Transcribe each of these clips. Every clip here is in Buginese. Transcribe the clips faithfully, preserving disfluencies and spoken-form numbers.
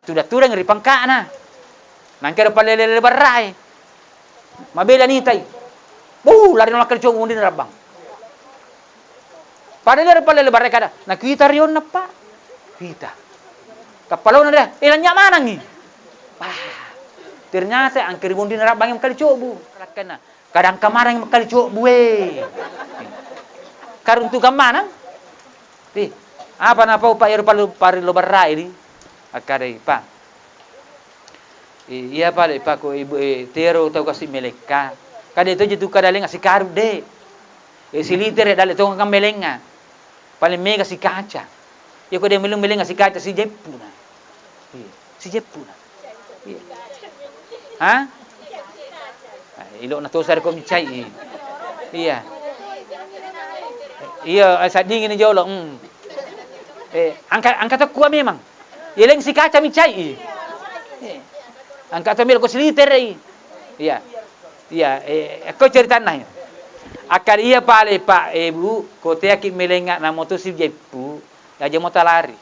Tudang-tudang ri pangka'na. Nangka ero pallele-lele barrae. Mabela nitai. Buh, lari nolak kali cobu mundina rabbang. Padahal ero pallele barrae kada, nakuita rionna, Pak. Kuita. Kappalona deh, eh, lanya manangi. Wah. Ternyata angka ri mundina rabbang yang kali cobu. Lakkanna. Kadang kamareng makkali cobbu e. Karuntukan maneng. Ih, apa napau, Pak, iyaro palu-, parillo barrae di? Akkadai, Pak. I-, iya pale, Pak, ko ibu, eh, tero tau kasi melekka. Kade to jetu kada lenga sikarung de. Eh, silitere dalle tongeng melenga. Paling mega sikaca. Iya ko de meleng-melenga sikaca sijeppuna. Iya, sijeppuna. Iya. Ha? Eh, ilo na tosa ko micai. Iya. Iya, eh, saddingini jolo. Hmm. Eh, angka, angka tokkua memang. Yeleng sikaca micai. Eh. Angka to melo ko siliterei. Iya. Iya, eh, ko ceritanna. Akkada iya pale, Pak, eh, Bu, ko teaki melenga namo to sijeppu, aja mo talari.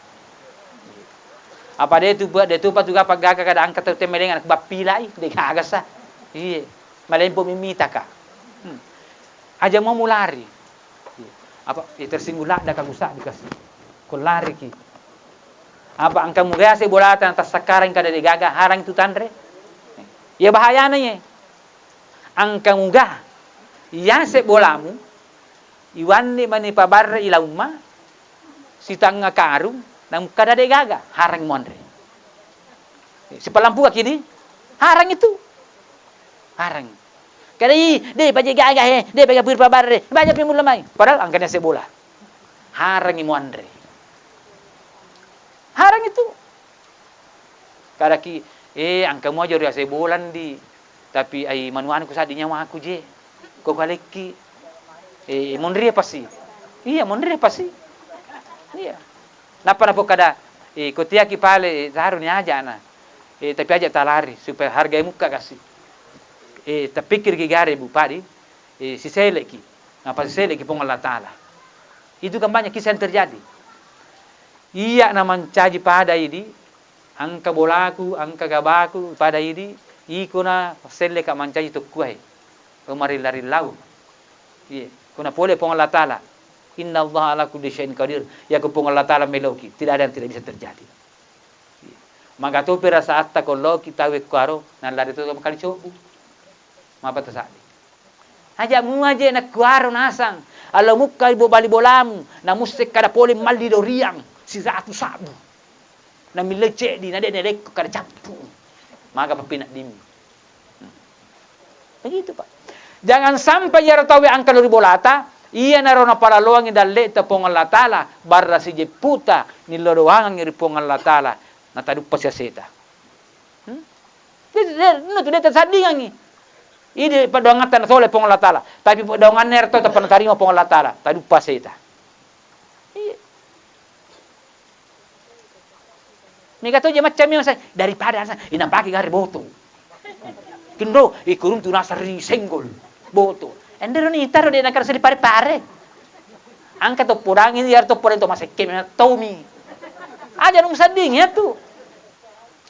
Apa de tu, de tu patuga paggaga kada angka tau temmelenga bappilai, de gaga sa. Iye. Malempo mimitaka. Hmm. Aja mo mulari. Apa, eh, tersinggung ladda kagusa dikasi. Ko lari ki. Apa angka muga ase bolata tasakkarang kada de gaga harang tu tanre. Iya bahayana ye. Angka muga yase bolamu, iwanni mani pabarre ilaumma, sitangnga karung, namu kada de gaga, harang monre. Sipalampuka kini, harang itu. Harang. Kada i, de paje gaga he, de paje puri pabarre, baja pi mulla mai. Padahal angkanya se bola. Harangi muanre. Harang itu. Kadaki, eh, angka mua jori ase bolan di. Tapi ai manuan ku saddi nyawaku je. Ko kalekki. Eh, monri pasti. Iya, monri pasti. Iya. Nappa napokkada, eh, ko tiaki pale, eh, taruni aja na. Eh, tapi aja talari supaya harga mukka kasi. Eh, tapikkiriki gare Bu Padi, eh, siseleki. Nappa siseleki Puang Allah Taala. Itu kan banyak kisah yang terjadi. Iya na mancaji pada idi, angka bolaku, angka gabaku pada idi, iko na selleka mancaji tokkuae. Ko marilla-rillau. Iya, kuna pole Puang Allah Taala. Innallaha ala kulli syai'in qadir. Iya ko Puang Allah Taala meloki, tidak ada yang tidak bisa terjadi. Iya. Maga to perasaatta ko loki tau ekkuaro, nallari to makali cobbu. Mapa tasaddi. Aja mua je nakkuaro nasang. Allo mukka ibo bali bolamu, namusse kada pole malli doriang, siratu sabbu. Namillai ceddi, na de nelekko kada cappu. Maga pappinaddimu. Hmm. Begitu, Pak. Jangan sampai iyaro tauwe angka lo ri bolata, iyanaro napalaloangi dalle'ta Puang Allah Taala, barra sijepputa nillo doangangngi ri Puang Allah Taala, nataduppa siaseta. Hmm? De, de, no tu de tasaddingangngi. Idi paddoangatta natole Puang Allah Taala, tapi paddoanganna ero tau tappa natarima Puang Allah Taala, taduppa seta. Iya. Mega to je macam memang saya, daripada asa, inapake gare boto. Kendo, ikurung tu nasa ri senggol. Boto. Endero ni taro de nakar seri pare-pare. Angka to podangi, yar to podang to masekke memang tomi. Aja nung sadding ya tu.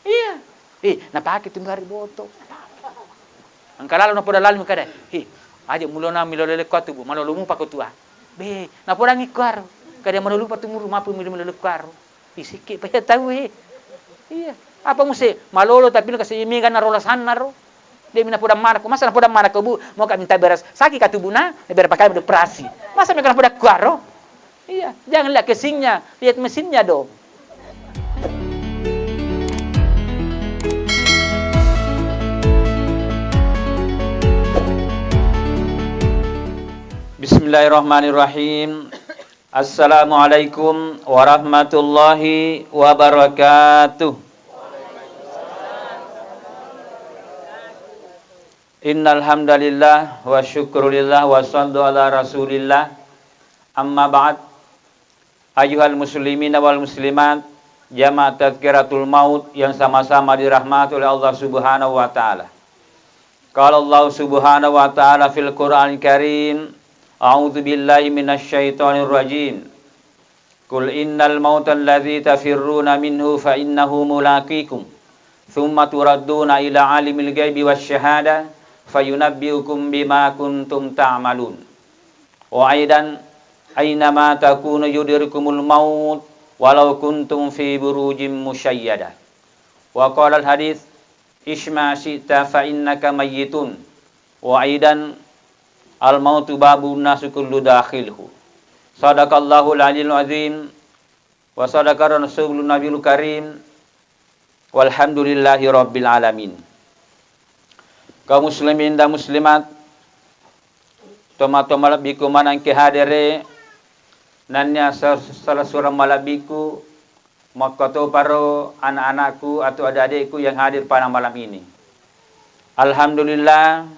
Iya. Eh, napake tu gare boto. Angka lalo napoda lalu kada. Eh, aja mulona milo lele kuatu Bu, malolo mupa ko tua. Be, napodangi kuaro. Kada malolo pa tumuru mapu milo lele kuaro. Isikki pa iya tau e. Iya. Apa muse malolo tapi nukasi mega narola sannaro. De mi napodang manako. Masa napodang manako Bu, moka minta beras. Saki katubuna, beras pakai operasi. Masa mega napodang kuaro? Iya, jangan lihat casingnya, lihat mesinnya dong. Bismillahirrahmanirrahim. Assalamualaikum warahmatullahi wabarakatuh. Innal hamdalillah wa syukrulillah wa sallu ala Rasulillah. Amma ba'd. Ayyuhal muslimina wal muslimat, jamaah tazkiratul maut yang sama-sama dirahmati oleh Allah Subhanahu wa taala. Qala Allah Subhanahu wa taala fil Qur'anil Karim, a'udzu billahi minasy syaithanir rajim. Qul innal mautal ladzi tafirruna minhu fa innahu mulaqikum, tsumma turadduna ila alimil ghaibi wasy syahadah, fayunabbiukum bima kuntum ta'malun. Wa aidan, aina ma takunu yudrikumul maut, walau kuntum fi burujim musyayyadah. Wa qala al hadits, isma syi'ta fa innaka mayyitun. Wa aidan, al mautu babun nasu kullu dakhilhu. Sadaqallahul aliyul azim, wa sadaqa rasulun nabiyul karim, walhamdulillahi rabbil alamin. Kaum muslimin dan muslimat, tomatoa malebbiku maneng engka hadere, nennia sa-, salah seorang malebbiku, makkotoparo anak-anakku atau adik-adikku yang hadir pada malam ini. Alhamdulillah,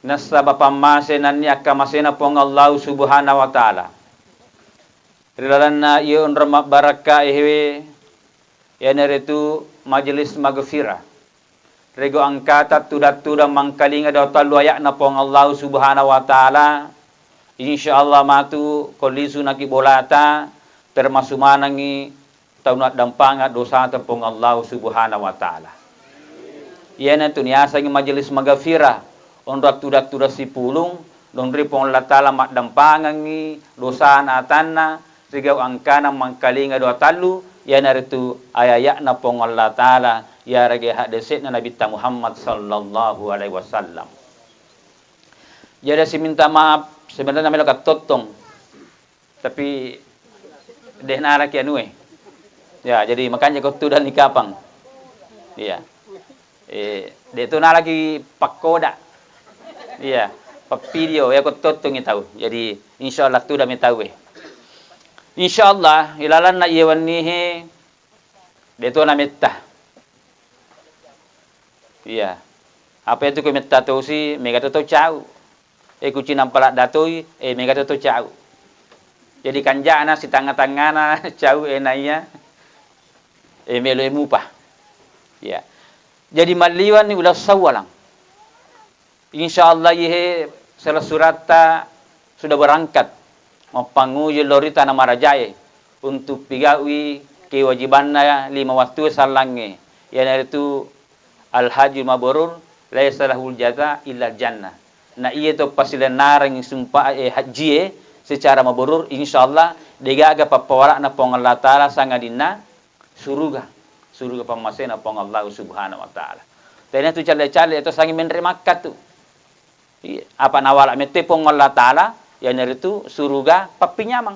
nasaba pammase nennia akkamasena Puang Allahu Subhanahu wa Ta'ala. Ri lalenna iye onrong mabbarakka ehewe, iyanaritu majelis magfirah. Rego engkata tudang-tudang mangkalinga dua tallu aya'na Puang Allahu Subhanahu wa Ta'ala, insyaallah matu ko lisu naki bolata, termasuk manengngi tau naddampangeng dosata Puang Allahu Subhanahu wa Ta'ala. Iyanatu niasengngi majelis magfirah, onrong tudang-tudang sipulung, nonri Puang Allah Ta'ala maddampangengngi dosana atanna, rigau engkana mangkalinga dua tallu, iyanaritu aya'na Puang Allah Ta'ala, iyarega haddese'na Nabitta Muhammad sallallahu alaihi wasallam. Jadi, siminta maaf, sebenarnya melo kattottong. Tapi de' nalaki anue. Ya, jadi makanya ko tudang ni kapang. Iya. Eh, de' tu nalaki pakkoda. Iya, pappidio ya ko tottongi tau. Jadi insyaallah tudang mi tau e. Insyaallah ilalanna iye wennihe de' tu nametta. Iya. Apa itu ko metta tosi, mega to tau cau. E, kucinang paladdatoi, e, mega to tau cau. Jadi kanjana sitangnga-tangngana cau e naiya, e, melo e mupa. Iya. Jadi malliwani uleng sawwalang. Insyaallah ihe selesuratta sudah berangkat mappanguju lao ri Tana Marajae untuk pigaui kewajibanna lima wattu sallangnge, iyanaritu al-hajjul mabrur laisa lahul jaza illal jannah. Na iya to pasilennareng sumpa-, eh, hajjie secara mabrur, insyaallah degaga pappawala'na Puang Allah Ta'ala sangadinna suruga, suruga pammasena Puang Allah Subhanahu wa Ta'ala. Tena tu calle-calle to sangi menre Makkah tu. Iya, apa nawala mette Puang Allah Ta'ala, iyanaritu suruga pappinyamang.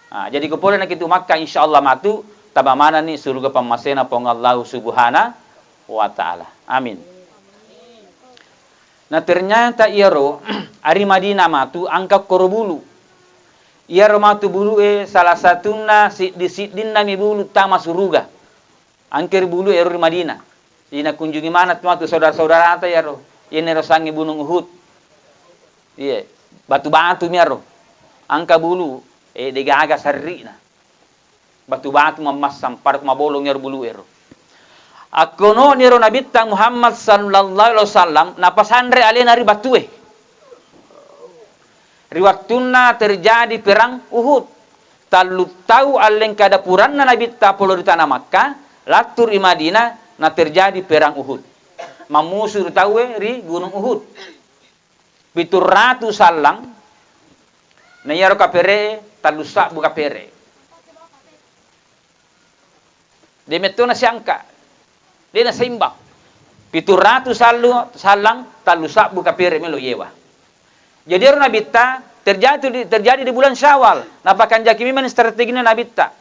Ah, jadi ko pole nakitu Makkah, insyaallah matu taba manenni suruga pammasena Puang Allah Subhanahu wa Ta'ala. Amin. Na ternyata iyaro ari Madinah matu engka koro bulu. Iyaro matu bulu e salah satunna siddi-siddinna mi bulu tama suruga. Engka ri bulu ero ri Madinah. Ina kunjungi maneng tu matu saudara-saudarata iyaro. Iyanaro sangi Gunung Uhud. Iye, batu-batu mi aro. Engka bulu, eh, degaga sarri'na. Batu-batu mammassang pada ko mabolong ero bulu ero. Akkononi ero Nabitta Muhammad sallallahu alaihi wasallam napasanre alena ri batue. Ri wettunna terjadi perang Uhud, tallu tau allengka dapuranna Nabitta polo ri tana Makkah, lattu ri Madinah, na terjadi perang Uhud. Mammusu ri tauwe ri Gunung Uhud. Pitu ratu sallang, na iyaro kapere tallu sabbu kapere. De' metto nasiangka, de' naseimbang. Pitu ratu sallu-, sallang, tallu sabbu kapere melo yewa. Jadi ero Nabitta terjadi di, terjadi di bulan Syawal. Napakanjaki memang strategina Nabitta.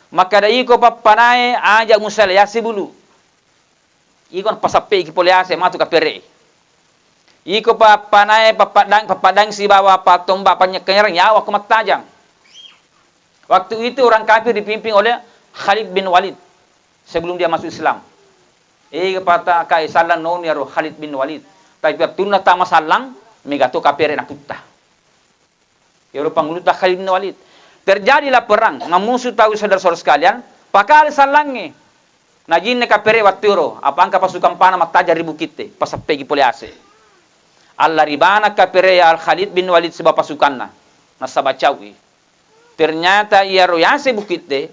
Makkada iko pappanae aja' musala yase bulu. Iko napasappeiki pole ase matu kapere. Iko pappanae pappadang, pappadang sibawa pattomba panyekkereng yawa ko mattajang. Waktu itu orang kafir dipimpin oleh Khalid bin Walid sebelum dia masuk Islam. Ega pata kai sallang noni aro Khalid bin Walid. Tapi wettunna tama sallang, mega to kapere naputta. Ero pangulutta Khalid bin Walid. Terjadilah perang, mammusu tau saudara-saudara sekalian, pakale sallangnge. Najinne kapere wettu ero, apa engka pasukan pana mattajang ri bukitte, pasappegi pole ase. Alla ribana kapere ya Al Khalid bin Walid sibawa pasukanna. Nasaba cau'i. Ternyata iyaro yase bukitte,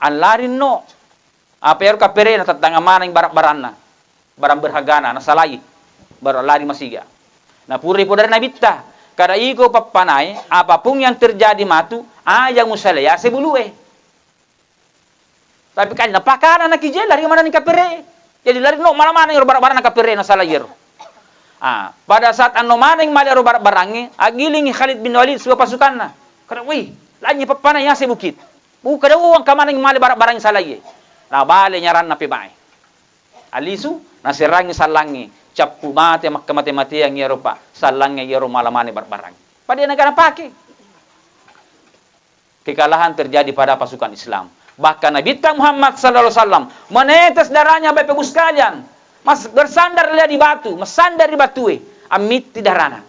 allari no. Apa iyaro kapere na tattanga maneng barang-baranna, barang berhargana, nasalai, baru lari masiga. Napura ipodari Nabitta, kada iko pappanae, apapun yang terjadi matu, aja musalai yase bulue. Tapi kan napakana na ki je, lari maneng kapere. Jadi lari no mala maneng ro barang-barang kapere na sala iyaro. Ah, pada saat anno maneng male ro barang-barangnge, agilingi Khalid bin Walid sibawa pasukanna. Kada, "Wih, lanye pappana yase bukit. Buka dawang ka maneng male barang-barang sala iye." Na bale nyaranna pe bae. Alisu, naserangi sallangnge, cappu mate, makka mate-mateang iyaro pa, sallangnge iyaro mala maneng barang-barang. Pada na gana pake. Kekalahan terjadi pada pasukan Islam. Bahkan Nabitta Muhammad sallallahu alaihi wasallam menetes darahnya, Bapak Ibu sekalian, mas-, bersandar dia di batu, mesandar di batue, ammitti darana.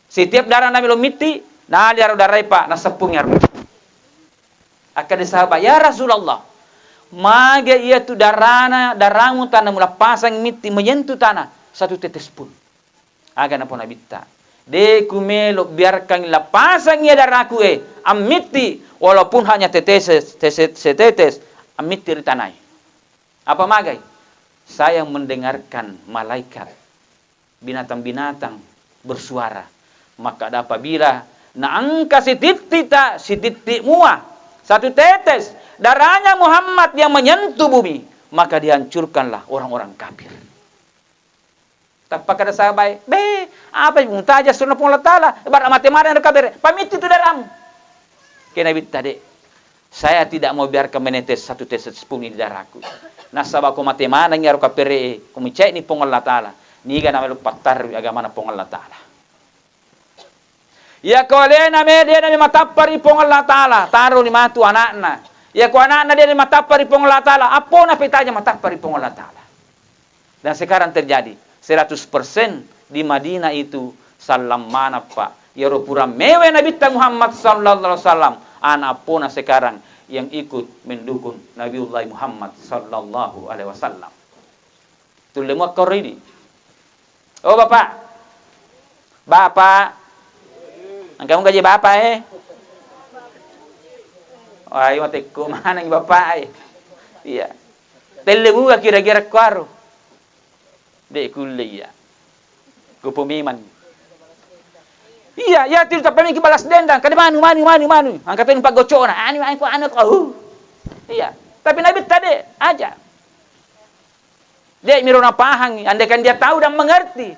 Setiap darana melo mitti, naliaro darai pa, naseppungi aro. Akkeda sahabat, "Ya Rasulullah, mage iyatu darana, daramu tana mulappasang mitti menyentuh tanah satu tetes pun." Aga napau Nabitta, "De' kumelo biarkan lapasang iya daraku e, ammitti, walaupun hanya tetes, tese-, setetes, ammitti ri tanae." Apa magai? Saya mendengarkan malaikat, binatang-binatang bersuara. Maka apabila naengka sititti ta-, sititti mua, satu tetes darahnya Muhammad yang menyentuh bumi, maka dihancurkanlah orang-orang kafir. Tappa kada sahabae, "Be, apa mutaja sunna Puang Allah Taala? Bara mate maneng ro kabere, pamitti tu daramu." Ke Nabitta, "De', saya tidak mau biarkan menetes satu tetes pun di darahku. Nasaba ko mate maneng iyaro kapere, ko micai ni Puang Allah Taala, niga namelo pattarui agamana Puang Allah Taala." Iyako alena me, de' nami matappa ri Puang Allah Taala, taroni matu anakna. Iyako anakna de' nami matappa ri Puang Allah Taala, appona petaja matappa ri Puang Allah Taala. Dan sekarang terjadi, seratus persen di Madinah itu sallang manappa. Iyaro pura mewe Nabitta Muhammad sallallahu alaihi wasallam, ana appona sekarang yang ikut mendukung Nabiullah Muhammad sallallahu alaihi wasallam. Tulle muakka ridi. Oh, Bapak. Bapak. Engka menggaji Bapak, eh? Wah, iya matekko maneng Bapak, eh. Iya. Telle mua kira-kira kuaro. De' kulle iya. Kupo memang. Iya, iya, tidak tappa miki balas dendam. Kada manu, manu, manu, manu. Angkat paggocona. Anu, anu, anu, anu. Iya. Tapi Nabitta de' aja. De' miro napahangi, andaikan dia tahu dan mengerti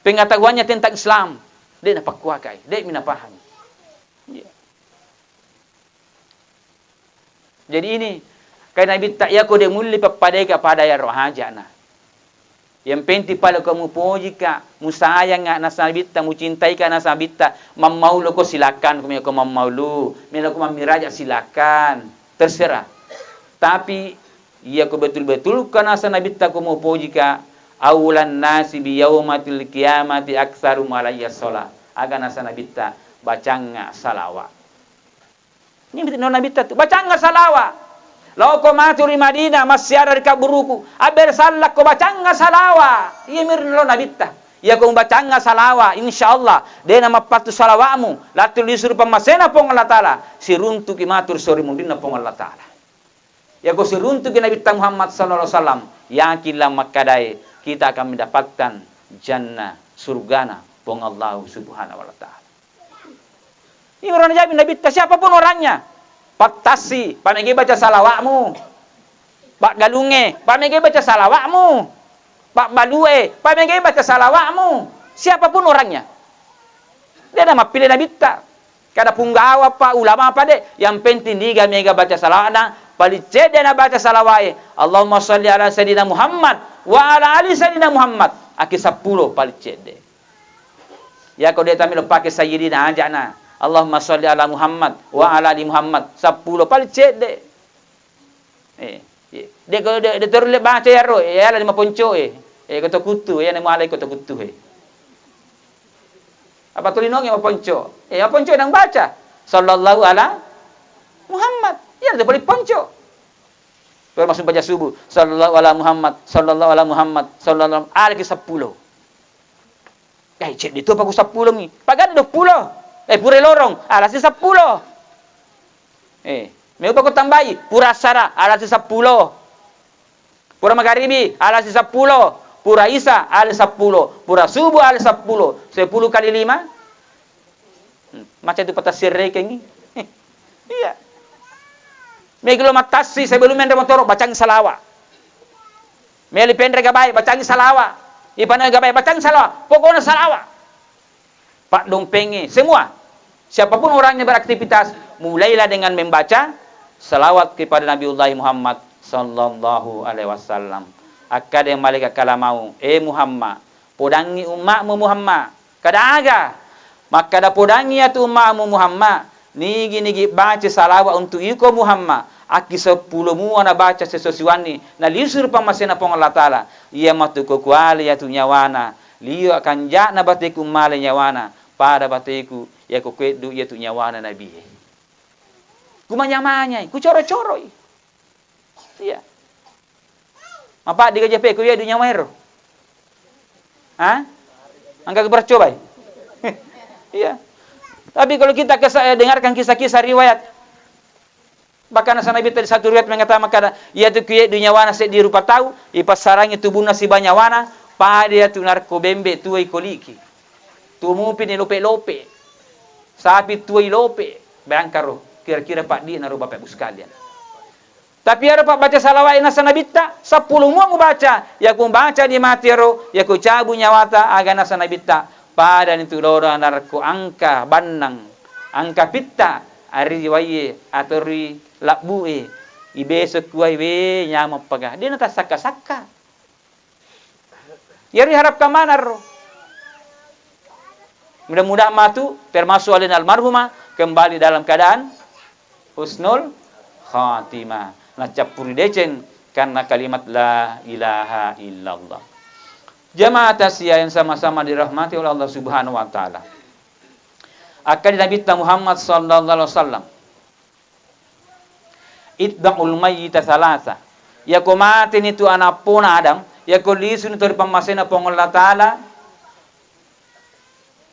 pengetahuannya tentang Islam, de' napakkuakai, de' mi napahangi. Iya. Jadi ini, kai Nabitta, iyako de' mulli pappadai kepada iyaro haja'na. Yang penting pada ko mupojika, musayanga nasa Nabitta, mucintaika nasa Nabitta, mammauloko silakan, ko melo ko mammaulu, melo ko mammiraja silakan, terserah. Tapi iyako betul-betul ka nasa Nabitta ko mupojika, "Aulan nasi bi yaumatil qiyamati aktsarum alayya shalah." Aga nasa Nabitta, "Bacangnga salawa." Ini no Nabitta tu, "Bacangnga salawa. Lao ko matu ri Madinah, massiara ri kaburuku, abbere sallakko, bacangnga salawa." Iya miro nalo Nabitta. Iyako mubacangnga salawa, insyaallah, de' namappattu salawa'mu, lattu lisuru pammasena Puang Allah Taala, siruntuki matu ri sori munrinna Puang Allah Taala. Iyako siruntuki Nabitta Muhammad sallallahu alaihi wasallam, yakinlah makkadae kita akan mendapatkan jannah, surgana Puang Allah Subhanahu wa Ta'ala. Ini orang Nabi, Nabitta, siapapun orangnya. Pattassi, pamegai baca salawa'mu. Paggalungnge, pamegai baca salawa'mu. Pabbalue, pamegai baca salawa'mu. Siapapun orangnya. De' namappile Nabitta. Kada punggawa pa, ulama pa de', yang penting niga mega baca salawa'na, paling cedde' na baca salawa'e, "Allahumma shalli ala Sayyidina Muhammad wa ala ali Sayyidina Muhammad." Aki seppulo paling cedde'. Iyako de' tamelo pake Sayyidina, aja'na, "Allahumma shalli ala Muhammad wa ala ali Muhammad." Seppulo paling cedde'. Eh, iya. De' ko de', de' torulle baca iyaro, eh, ala lima ponco, eh. Eh, ko to kuttu, eh, ne mualai ko to kuttu, eh. Apa tulinongnge maponco? Eh, maponco nang baca, "Sallallahu ala Muhammad." Iya, de' pole ponco. Baru masuk baca subuh, "Sallallahu ala Muhammad, sallallahu ala Muhammad, sallallahu ala," alaki seppulo. Dai, cedde' topa ku seppulo mi. Pagani duappulo. Eh, pura lorong, alasi seppulo. Eh, meupa ko tambai, pura assara, alasi seppulo. Pura magaribi, alasi seppulo. Pura isa, alasi seppulo. Pura subuh, alasi seppulo. Sepuluh kali lima? Hmm, macam itu patasirekengngi. Iya. Megi lo mattassi sebelum menre motoro, bacangngi salawa. Meli penre gabai, bacangngi salawa. Ipana gabai, bacangngi salawa. Pokoknya salawa. Paddompengi semua. Siapapun orang yang beraktivitas, mulailah dengan membaca salawat kepada Nabiullah Muhammad sallallahu alaihi wasallam. Akkeda malaikat kalamau, "Eh Muhammad, podangngi umma'mu Muhammad." Kada aga? Makkada, "Podangngi iyatu umma'mu Muhammad, nigi-nigi baca salawat untuk iko Muhammad, akki seppulo mua nabaca sesuai siwanni, nalisuru pammasena Puang Allah Ta'ala, iya matu ko kuali iyatu nyawana, liwa kanja'na bateku male nyawana, pada bateku, iya ko kueddu iyatu nyawana nabie." Kumanya-manyai, kucoro-coroi. Iya. Mapaddi gaja pe ku iya dunia maero. Ha? Engka kupercobai. Iya. Tapi kalau kita kesa-, eh, dengarkan kisah-kisah riwayat, bahkan nasa Nabi tadi satu riwayat mengatakan, makana, iya tu kuye dunia wana seddi rupa tau, ipassarangi tubunna siba nyawana, pada tu narko bembe tuai koliki. Tuo mupi ni lope-lope. Sapi tuai lope. Bayangkan ro, kira-kira paddi na ro Bapak Ibu sekalian. Tapi iyaro pabbaca salawat nasa Nabitta, seppulo mua mubaca. Iya ku mubaca di mati ro, iya ku cabu nyawata aga nasa Nabitta, pada ni tu loro narekko engka bannang, engka pitta, ari waie atau ri labbue, ibeso kuai we nyameng paga. Dia natassakka-sakka. Iyaro diharapkan maneng ro. Mudah-mudahan matu termasuk alena almarhumah kembali dalam keadaan husnul khatimah. Nacappuri deceng karena kalimat la ilaha illallah. Jamaah tasya yang sama-sama dirahmati oleh Allah Subhanahu wa Ta'ala. Akkeda Nabitta Muhammad sallallahu alaihi wasallam, "Itba'ul mayyita salasa." Iyako mateni tu ana' eppona Adam, iyako lisuni tu ri pammasena Puang Allah Ta'ala,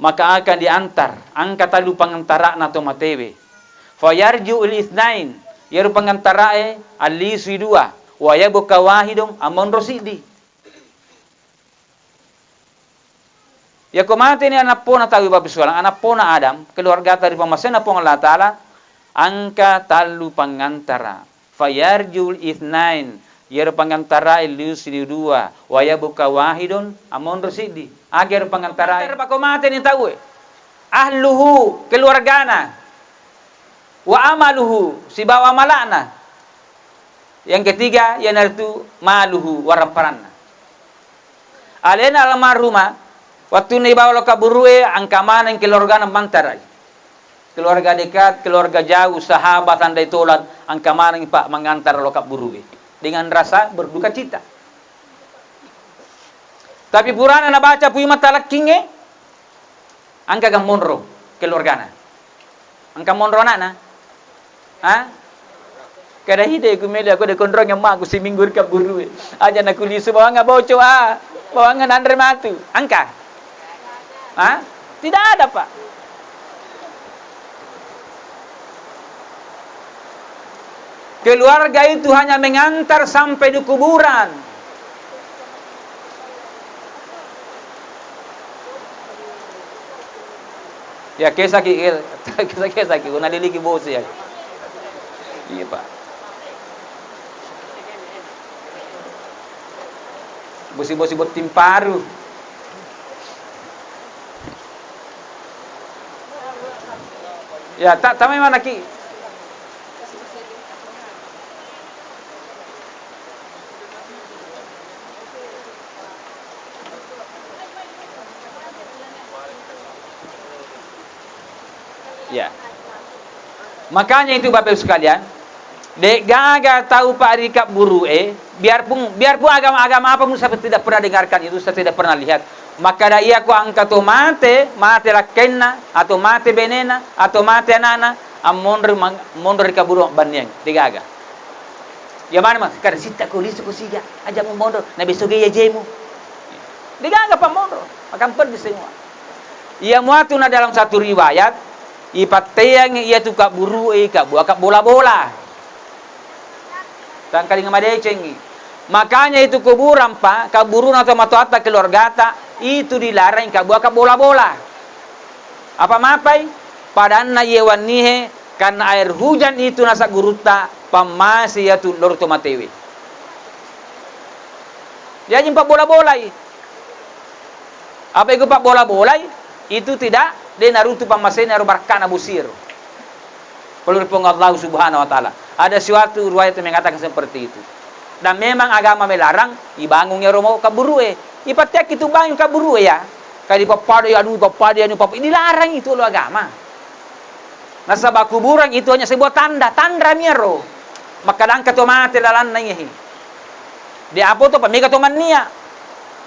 maka akan diantar, engka tallu pangantara'na to matewe. Fayarji'ul itsnain, iyaro pangantarae allisui dua, wa yabqa wahidun, amonro siddi. Iyako mateni ana' eppona tau, Bapak Ibu sekalian, ana' eppona Adam, keluargata ri pammasena Puang Allah Ta'ala, engka tallu pangantara. Fayarji'ul itsnain, iyaro pangantarae lisu dua, wa yabqa wahidun, amonro siddi. Aga iyaro pangantarae? Pako mateni tauwe. Ahluhu, keluargana. Wa amaluhu, sibawa amala'na. Yang ketiga, iyanaritu maluhu, waramparanna. Alena almarhumah, wattunna ibawa lao kubburu'e, engka maneng keluargana mantarai. Keluarga dekat, keluarga jauh, sahabat, andai tolan, engka maneng pa mangantara lao kubburu'e. Dengan rasa berduka cita. Tapi purana nabaca Puimeng Talakkingnge, engka ga monro keluargana? Engka monro ana'na? Ha? Kada hide ku mele, aku de konrong yang maku siminggu ri kubburu'e. Aja nakulisu bawang boco, ah. Bawang nanre matu. Engka? Ha? Tidak ada, Pak. Keluarga itu hanya mengantar sampai di kuburan. Ya, kesaki, kesa-, kesaki, unaliliki bosi ya. Iya, Pak. Bosi-bosi botting paru. Ya, ta-, tamai manaki. Ya. Makanya itu, Bapak Ibu sekalian, de'gaga tau, Pak, ri kubburu'e, biarpun, biarpun agama-agama apa pun saya tidak pernah dengarkan itu, saya tidak pernah lihat. Makkada iyako engka to mate, mate lakkainna, atau mate benena, atau mate anana, ammonro mang-, monro ri kuburu mabbanniang, de'gaga. Iya maneng, Mas, kada sitta ko lisu ko siga, aja mu monro, na besoge iya jemu. De'gaga pa monro, akan peddi semua. Iya muatu na dalam satu riwayat, Ipatteangngi iyatu kabburu'e, kabbua kabbola-bola. Tangkalinga madecengngi. Makanya itu kuburan, Pak, kabburuna tomatoatta, keluargata, itu dilarang kabbua kabbola-bola. Apa mapai? Padanna iye wennihe, karena air hujan itu nasaba gurutta, pammase iyatu loro tomatewe. Jaji pabbola-bolai. Apa iko pabbola-bolai, itu tidak, de naruntu pammasena ero barakkana bosiero. Kalau ri Puang Allah Subhanahu wa Ta'ala. Ada suatu riwayat yang mengatakan seperti itu. Dan memang agama melarang ibangun ero mau kabburu'e. Ipatteakki tu bangun kabburu'e ya. Kadi pappada ya, anu, pappada ya, anu, pappada, dilarang itu oleh agama. Nasaba kuburan itu hanya sebuah tanda, tanrami ero. Makkada engka to mate lalanna iyahi. De apo to pa mega to mannia.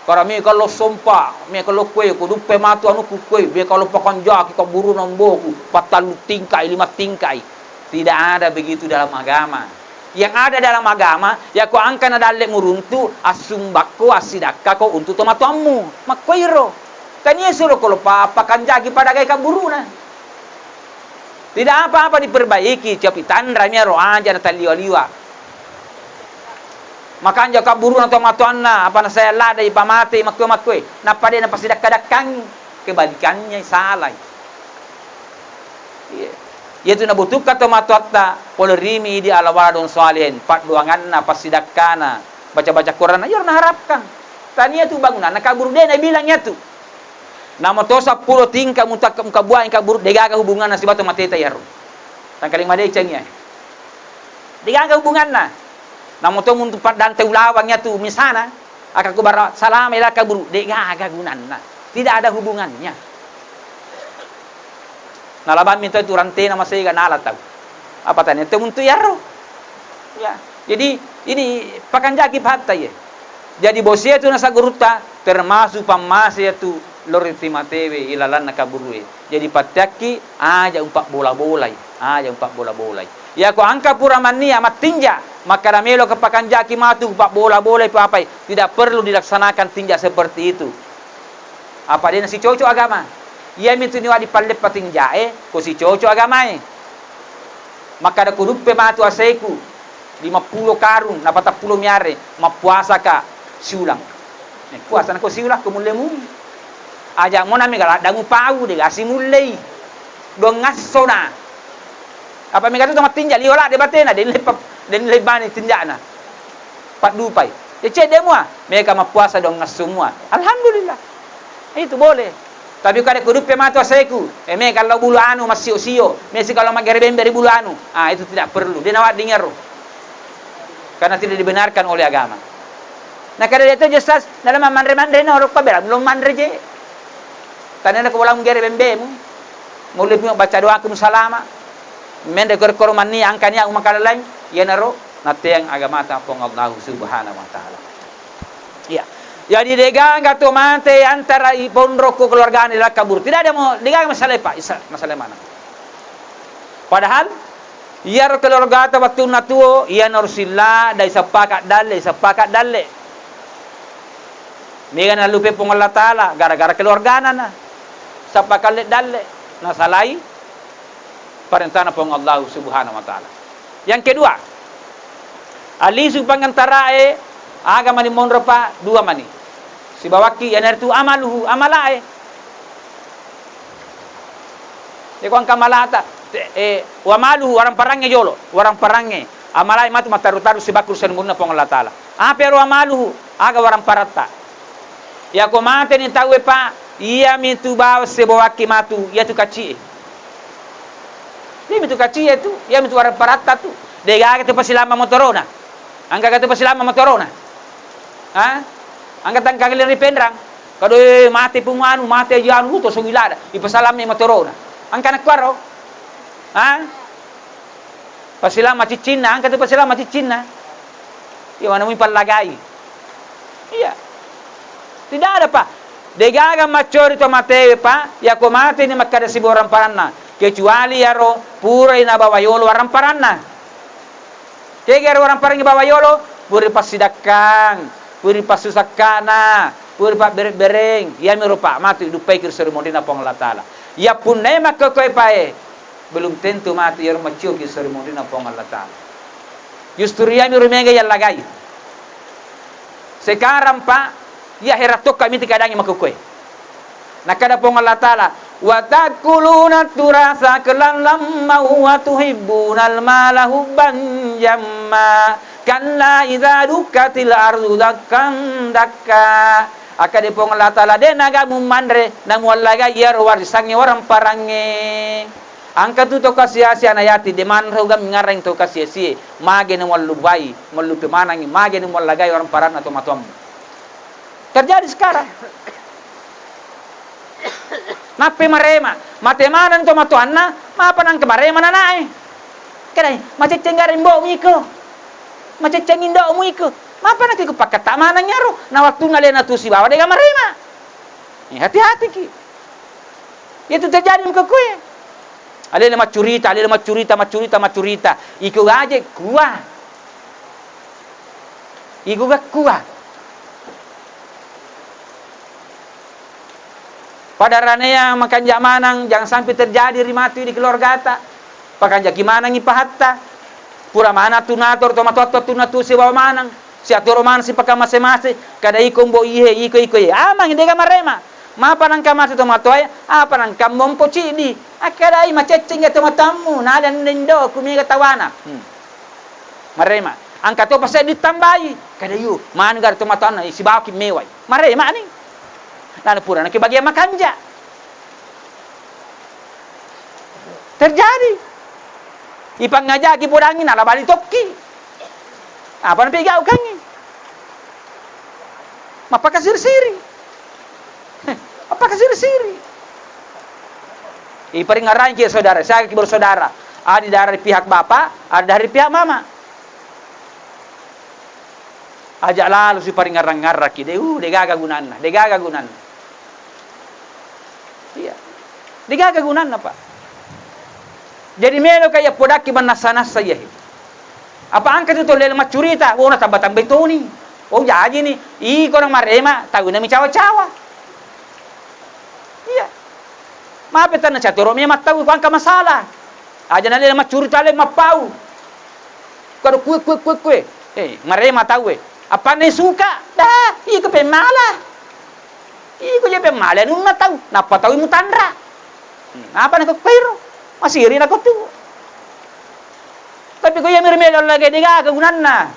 Kara mega lo sompa, mega lo kue, ko duppe matu anu ku kue, mega lo pakanjaki kabburuna mboku, pattallu tingkai, lima tingkai. Tidak ada begitu dalam agama. Yang ada dalam agama, yako engka na dalle muruntu, assumbakko, assidakkako untuk tomatoammu. Makkoiro. Tania suro ko lo pa-, pakanjaki pada gai kabburuna. Tidak apa-apa diperbaiki, tapi tanrami ero aja na talliwa-liwa. Makanja kabburuna tomatoanna, apa na saya lada ipamate makkue-makkue, nappa de napasidakka-dakkangi, kebalikannya salai. Iya. Iyatu nabutuhkan tomatoatta, pole rimi idi ala waladun shalihin, paddoanganna, passidakkana, baca-baca Quran, iyaro naharapkan. Tania tu bangunanna kabburu de nabilang iyatu. Namo to seppulo tingka mutak-, mukabuang kabburu, degaga hubunganna sibawa to mateta iyaro. Tangkaling madeceng iya. Degaga hubunganna. Namo to muntu paddante ulawang iyatu misana, aka kubara salama ila kabburu, degaga gunanna. Tidak ada hubungannya. Nalabang mi tau tu rantena masega nala tau. Apa tania tau muntu iyaro. Ya. Jadi ini pakanjaki pahatta ye. Jadi bosia tu nasaba gurutta termasuk pammase tu lori timatewe ilalanna kabburue. Jadi patteakki aja umpabbola-bolai, aja umpabbola-bolai. Yako engka pura mannia mattinja, makkada melo ke pakanjaki matu pabbola-bolai papai, tidak perlu dilaksanakan tinja seperti itu. Apa dena sicoco agama? Iyami tu niwadi palleppa tinjae, ko sicoco agamae. Makkada ko duppe matu aseku, lima pulo karung, na patappulo miare, mappuasaka siulang. Eh, puasa nako siulang, ko mulle mui. Aja mona mega laddangu pau, de gasi mullei. Dong ngassona. Apa mega tu mattinja, liwa la de batena, de leppa, de lebbani tinjana. Paddupai. Ya cedde mua, mega mappuasa dong ngassu mua. Alhamdulillah. Itu boleh. Tapi kada kuduppe matu aseku, eh, mega lao bulu anu massio-sio, mesi kalau maggere bembe ri bulu anu. Ah, itu tidak perlu. De nawadding ero. Karena tidak dibenarkan oleh agama. Nah, kada de to jessas dalam manre-manre no, rokko bela belum manre je. Tanena ko bola gere bembemu. Mulle baca doa ku salama. Menre koro-koro manni angkani aku makalalaing, iyanaro natteang agamata Puang Allahu Subhanahu wa Ta'ala. Iya. Jadi degaga to mate antara i ponro ko keluargana ri laleng kaburu. Tidak ada mau degaga masalah, Pak. Isa-, masalah mana? Padahal iyaro keluargata wettunna tuo, iyanaro silla dai sepakat dalle, sepakat dalle. Mega nallupe Puang Allah Ta'ala gara-gara keluargana na. Sepakat dalle, nasalai parentana Puang Allah Subhanahu wa Ta'ala. Yang kedua, alisu pangantarae aga mani monro pa dua mani. Sibawakki iyanaritu amaluhu, amalae. Iko engka amalata, te-, eh, wa amaluhu, waramparangnge jolo, waramparangnge. Amalae matu mattaru-taru sibakku ri salimbunna Puang Allah Ta'ala. Apa ero amaluhu, aga waramparatta. Yako mateni tauwe, Pak, iyamitu bawang sibawakki matu, iyatu kacie. Iyamitu kacie tu, iyamitu waramparatta tu. Degaga tu pasilamma motorona. Engkaga tu pasilamma motorona. Ha? Engka tangkang ri Penrang. Kado, eh, mate pung anu, mate ji anu, to songi lada. Ipasalamma motorona. Engka nakkuaro. Ha? Pasilamma ciccinna, engka tu pasilamma ciccinna. Iya, mana mui pallagai. Iya. Tidak ada, Pak. Degaga maccori to matewe, Pak. Yako mateni makkada sibawa waramparanna. Kecuali yaro purai nabawa yolo waramparanna. Kegaro waramparangngi bawa yolo, puri passidakkang, puri passusakkana, puri pabbere-bereng. Iyamiro, Pak, matu iduppaiki ri sori monrina Puang Allah Ta'ala. Iya punnae makkokkoe pae, Belum tentu matu iyaro maccio ki sori munrinna Puang Allah Ta'ala. Justru iyami ro mega yallagai. Sekarang, Pak, iya hera tokka miti keadaangnge makkukkoe. Nakkeda Puang Allah Ta'ala, "Wa ta'kuluna turasa aklan lamma wa tuhibbunal mala hubban jamma. Kalla idza dukkatil ardu dakkan dakka." Akkeda Puang Allah Ta'ala, "De' naga mumanre namuallagai iyaro warisangnge, waramparangnge. Engka tu to kasiasi-asi ana yati, de' manre uga mingareng to kasiasie, mage namuallupai, muallupe manengngi, mage namuallagai waramparanna tomatoammu." Terjadi sekarang. Nappai marema, mate maneng tomatoanna, mapa nangka marema nanae. Kedai, macecceng gareng mbo'mu iko. Macecceng indo'mu iko. Mapa nangka iko pakkatta maneng iyaro, na wettunna alena tu sibawa de'ga marema. Eh, hati-hatiki. Itu terjadi makkukkoe. Alena maccurita, alena maccurita, maccurita, maccurita. Iko gaje kuwa. Iko ga kuwa. Pada ranea makanja maneng, jangan sampai terjadi ri matu di keluargata. Pakanjaki manengngi pahatta. Pura maneng tu nator to matoatto tu natu sibawa maneng. Siatoro maneng sipaka mase-mase, kada iko mbo ihe, iko, iko, iye. Amang de'ga marema. Mapa nangka mase tomatoae, apa nangka mompo ciddi. Akkedai macecceng tomatoammu, nala nendo ku mega tawana. Hmm. Marema. Angka to paseddi tambai. Kada yu, manu gare tomatoanna, sibawaki mewai. Marema ni. Nana pura naki bagian makanja. Terjadi. Ipangajaki podangngi, nala bali tokki. Apa napigaukangngi? Mappakasiri-siri. Mappakasiri-siri. Iparingngarangki saudara, siaga ki bersaudara. Ada dari pihak bapak, ada dari pihak mama. Aja lalu siparingngarang-ngarangki, de, uh, degaga gunanna, degaga gunanna. Iya. Degaga gunanna, Pak. Jadi meloka iya podakki mannassa-nassa iyahe. Apa angka tu to lele maccurita, oh, natamba-tambai toni. Oh, jajini. Iko nang marema, tau nami cawa-cawa. Iya. Mape tanna catoro memang tau ko angka masalah. Aja nalena maccurita le mappau. Kado kue, kue, kue, kue. Eh, marema tau e. Apanna suka? Dah, iko pemmala. Iko je pemmala anunna tau. Nappa tau mutanra. Hmm, apa nako kuero? Masiri nako tu. Tapi ko iya miro melo lagi degaga gunanna.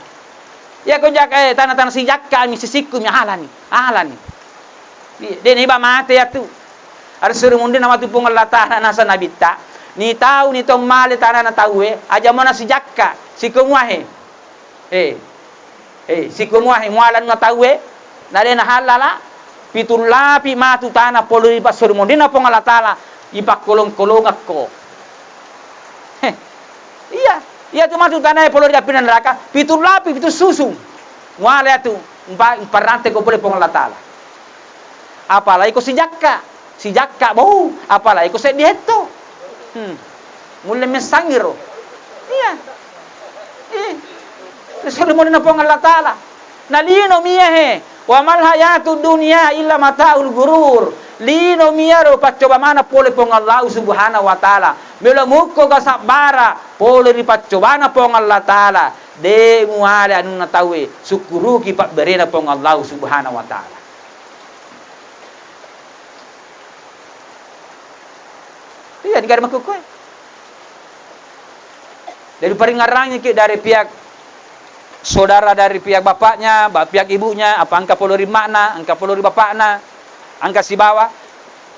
Iya ko jak-, eh, tanah-tanah sijakka mi sisikku mi alani, alani. Iya, de' naiba mate iyatu. Ada suruh mundur nama tu Puang Allah Ta'ala nasa nabitta. Ni tau ni to male tanah na tau e, aja mana sijakka, sikomuahe. Eh. Eh, sikomuahe mualanna tau e, nalena hallala, pitu lapi matu tanah pole ri passurumunrinna Puang Allah Ta'ala, ipakkolong-kolongakko. Heh, iya, iya tu matu tanah e pole ri api neraka, pitu lapi, pitu susung. Muala iyatu, mpa-, mparante ko pole Puang Allah Ta'ala. Apalagi ko sijakka. Sijakka bau, apalagi ko seddi hetto. Hmm. Mulle messangiro. Iya. Ih. Risolli molena Puang Allah Ta'ala. Nalino miyahe. Wa mal hayatud dunya illa mataul gurur. Lino miyaro paccoba mana pole Puang Allah Subhanahu wa Ta'ala. Melo mukko ga sabbara pole ri paccobana Puang Allah Ta'ala. De muale anunna tauwe, sukkuruki pabberena Puang Allah Subhanahu wa Ta'ala. Iya, negara makkukkoe. Jadi, paringngarangiki dari pihak saudara, dari pihak bapaknya, ba-, pihak ibunya, apa engka polo ri makna, engka polo ri bapakna, engka sibawa,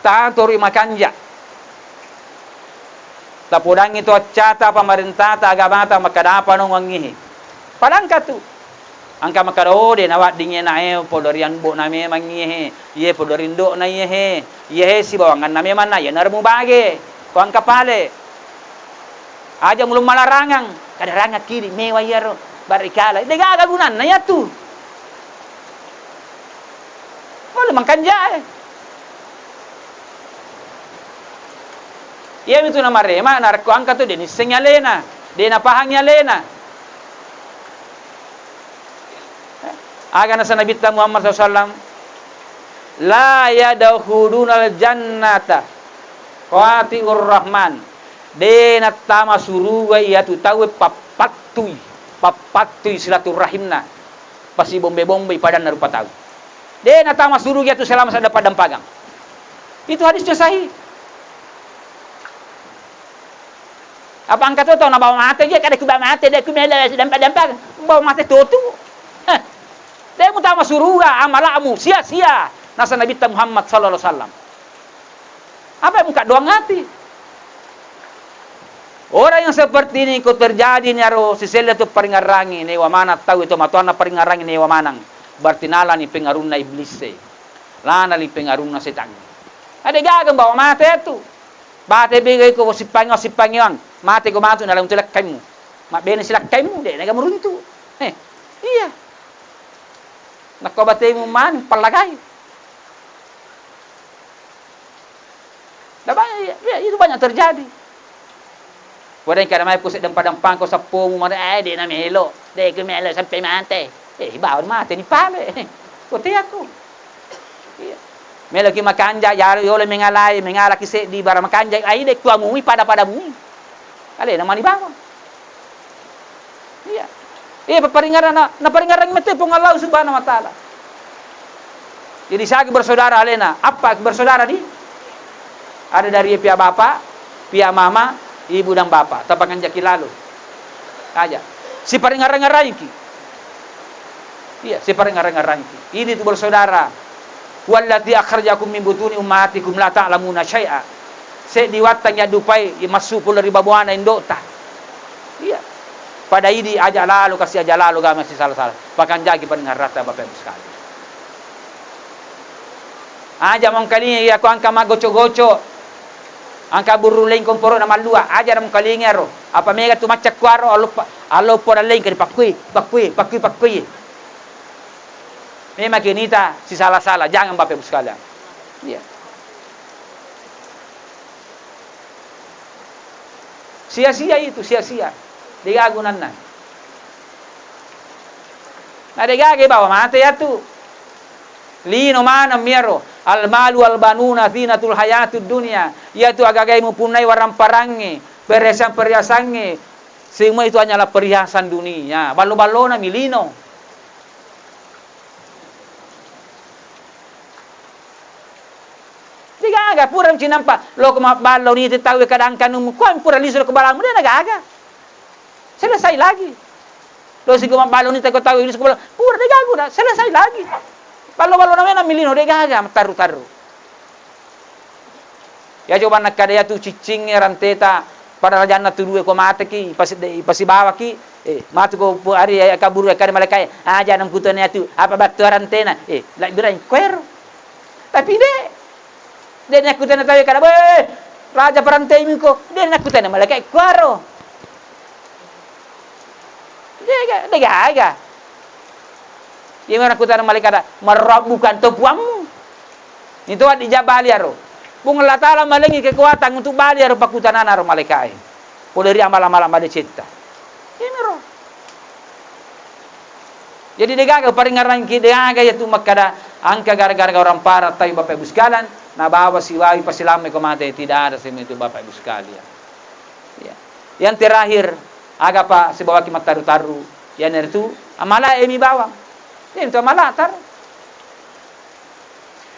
tatori makanja. Tapodangngi to accata, pamarentata, agamata, makkadapa nongongngihi. Padangka tu. Engka makkeda, "Oh, de nawedding anae, pole ri ambo'na memang iyehe, iye pole ri indo'na iyehe, iyehe sibawangenna memang na iyanaro mubage, ko engka pale. Aja mulung malarangang, kada rangakki di mewa iyaro, barikala." De gaga gunanna iyatu. Pole mangkanjae. Iyamitu namarema, narekko engka tu de nissengngi alena, de napahangngi alena. Aga nasa Nabitta Muhammad sallallahu alaihi wasallam, "La yadkhulunal jannata qati'ur rahman." De nattama suruga iyatu tauwe pappattui, pappattui silaturrahimna, pasibombe-bombei padanna rupa tau. De natama suruga iyatu selama sadda paddampagang. Itu hadisnya sahih. Apa engka to tau nabawa mate, je kada kubawa mate, de kumela dampa-dampang, bawa mate totu. Heh. De mutama suruga, amala'mu sia-sia. Nasa Nabitta Muhammad sallallahu alaihi wasallam. Apa yang muka doang hati? Orang yang seperti ini ko terjadi ni aro siselle tu paringarangi newa manang tau itu matuanna paringarangi newa manang. Berarti nalani pengarunna iblis e. Lanali pengarunna setang. Ade gaga bawa mate tu. Bate bega iko sippangewa-sippangewan, mate ko matu na laung tu lakkaimu. Mabbene silakkaimu, de naga muruntu. Eh, iya. Nakko batemu mani pallagai. Nah, banyak, ya, ya, itu banyak terjadi. Wadai kada mai pusat dempa-dempang ko seppomu mare, eh, de na melo, de ku melo sampai mate. Eh, bawa mate ni pale. Kote aku. Iya. Meloki makanja, yaro yolo mengalai, mengalaki seddi, bara makanja, ai de kuamui pada-pada mui. Alena mani bawang. Iya. Iya, paparingarana, naparingarang mete Puang Allah Subhanahu wa Ta'ala. Jadi sagi bersaudara alena, apa bersaudara di? Ada dari pihak bapak, pihak mama, ibu dan bapak, tapakanjaki lalu. Aja. Siparingarang-arangki. Iya, siparingarang-arangki. Ini tu bersaudara. Huwallazi akhrajakum min butuni ummahatikum la ta'lamuna syai'a. Seddi wattang yaddupai massu pole ri babuana indota. Iya. Pada idi aja lalo, kasi aja lalo, gama sisala-sala. Pakanjaki paringarata Bapak Ibu sekalian. Aja mengkalingi iya ko angka maggoco-goco. Angka burru lengkong poro na mallua, aja na mengkalingi aro. Apa mega tu macca kuaro, aloppa, aloppo na lengka dipakkui, pakkui, pakkui, pakkui. Memang kinita sisala-sala, jangan Bapak Ibu sekalian. Iya. Sia-sia itu, sia-sia. Degaga gunanna. Na degaga bawa mate yatu. Lino maneng miaro. Al malu wal banuna zinatul hayatud dunya. Iyatu agaga mupunnai waramparangnge, perhiasan-perhiasangnge, semua itu hanyalah perhiasan dunia. Ballo-ballona mi lino. Degaga, pura cinampa loko mabballo ni tau kadang kanummu, ko pura lisu ko balamu, de nagaga. Selesai lagi. Lo siko mabballo ni tau lisu ko balamu, pura degaga na, selesai lagi. Ballo-ballo na mena mi lino, degaga, tarru-tarru. Ya coba nakkada yatu ciccingnge ranteta, pada rajanna tu due ko mateki, ipasi-, ipasibawaki, eh, matu ko pu-, ari, eh, kaburu, eh, kada malaikae, aja nangkutone yatu, apa battu rantena, eh, labbirai koero. Tapi de, de nakkutone tau kada, "Weh, raja parantemi ko," de nakkutone malaikae kuaro. Dega, degaga. Iya merakkutana malaikata, "Man rabbuka, ento puammu?" Itu dijawab bali aro. Puang Allah Ta'ala malengi kekuatan untuk bali aro pakkutanana aro malaikae. Pole ri amala-mala madecetta. Iya mero. Jadi degaga paringarangki, degaga yatu makkada angka gara-gara orang parah, tapi Bapak Ibu sekalian, nabawa siwawi pasilammai ko mate, tidak ada semua itu Bapak Ibu sekalian. Ya. Yang terakhir, aga pa sibawaki mattaru-taru, iyanaritu amalae mi bawang. Iyanaritu amala taru.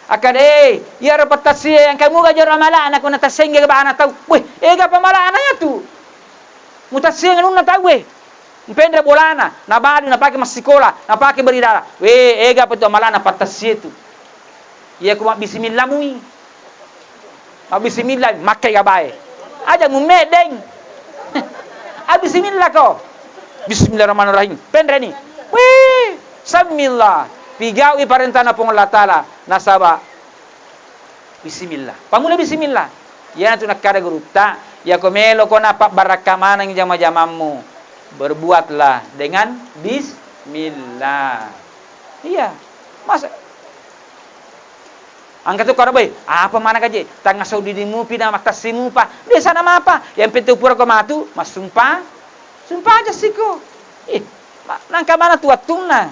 Akkada, eh, iyaro pattassié engka muga jaro amala'na ko natassengge bana tau. Weh, ega pamala'na iyatu. Mutassié anunna tauwé. Mpenre bolana, nabalu, napake massikola, napake beridala. Weh, ega pa tu amala'na pattassié tu. Iya ko mabbismillah mui. Mabbismillah, makkai gabae. Aja mumeddeng. Ah, bismillah ko. Bismillahirrahmanirrahim. Penreni. Wih, samillah. Pigaui parentana Puang Allah Ta'ala. Nasaba bismillah. Pamula bismillah. Iyanatu nakkada gurutta, iyako melo ko napabbarakka maneng jama-jamammu, berbuatlah dengan bismillah. Iya. Masa Engka tu karo boy, apa mana gaje? Tangnga saudidi mupi na matassi mupa. Desa na mapa? Yang penting pura ko matu, massumpa. Sumpa aja siko. Ih, ma-, nangka mana tu wattunna?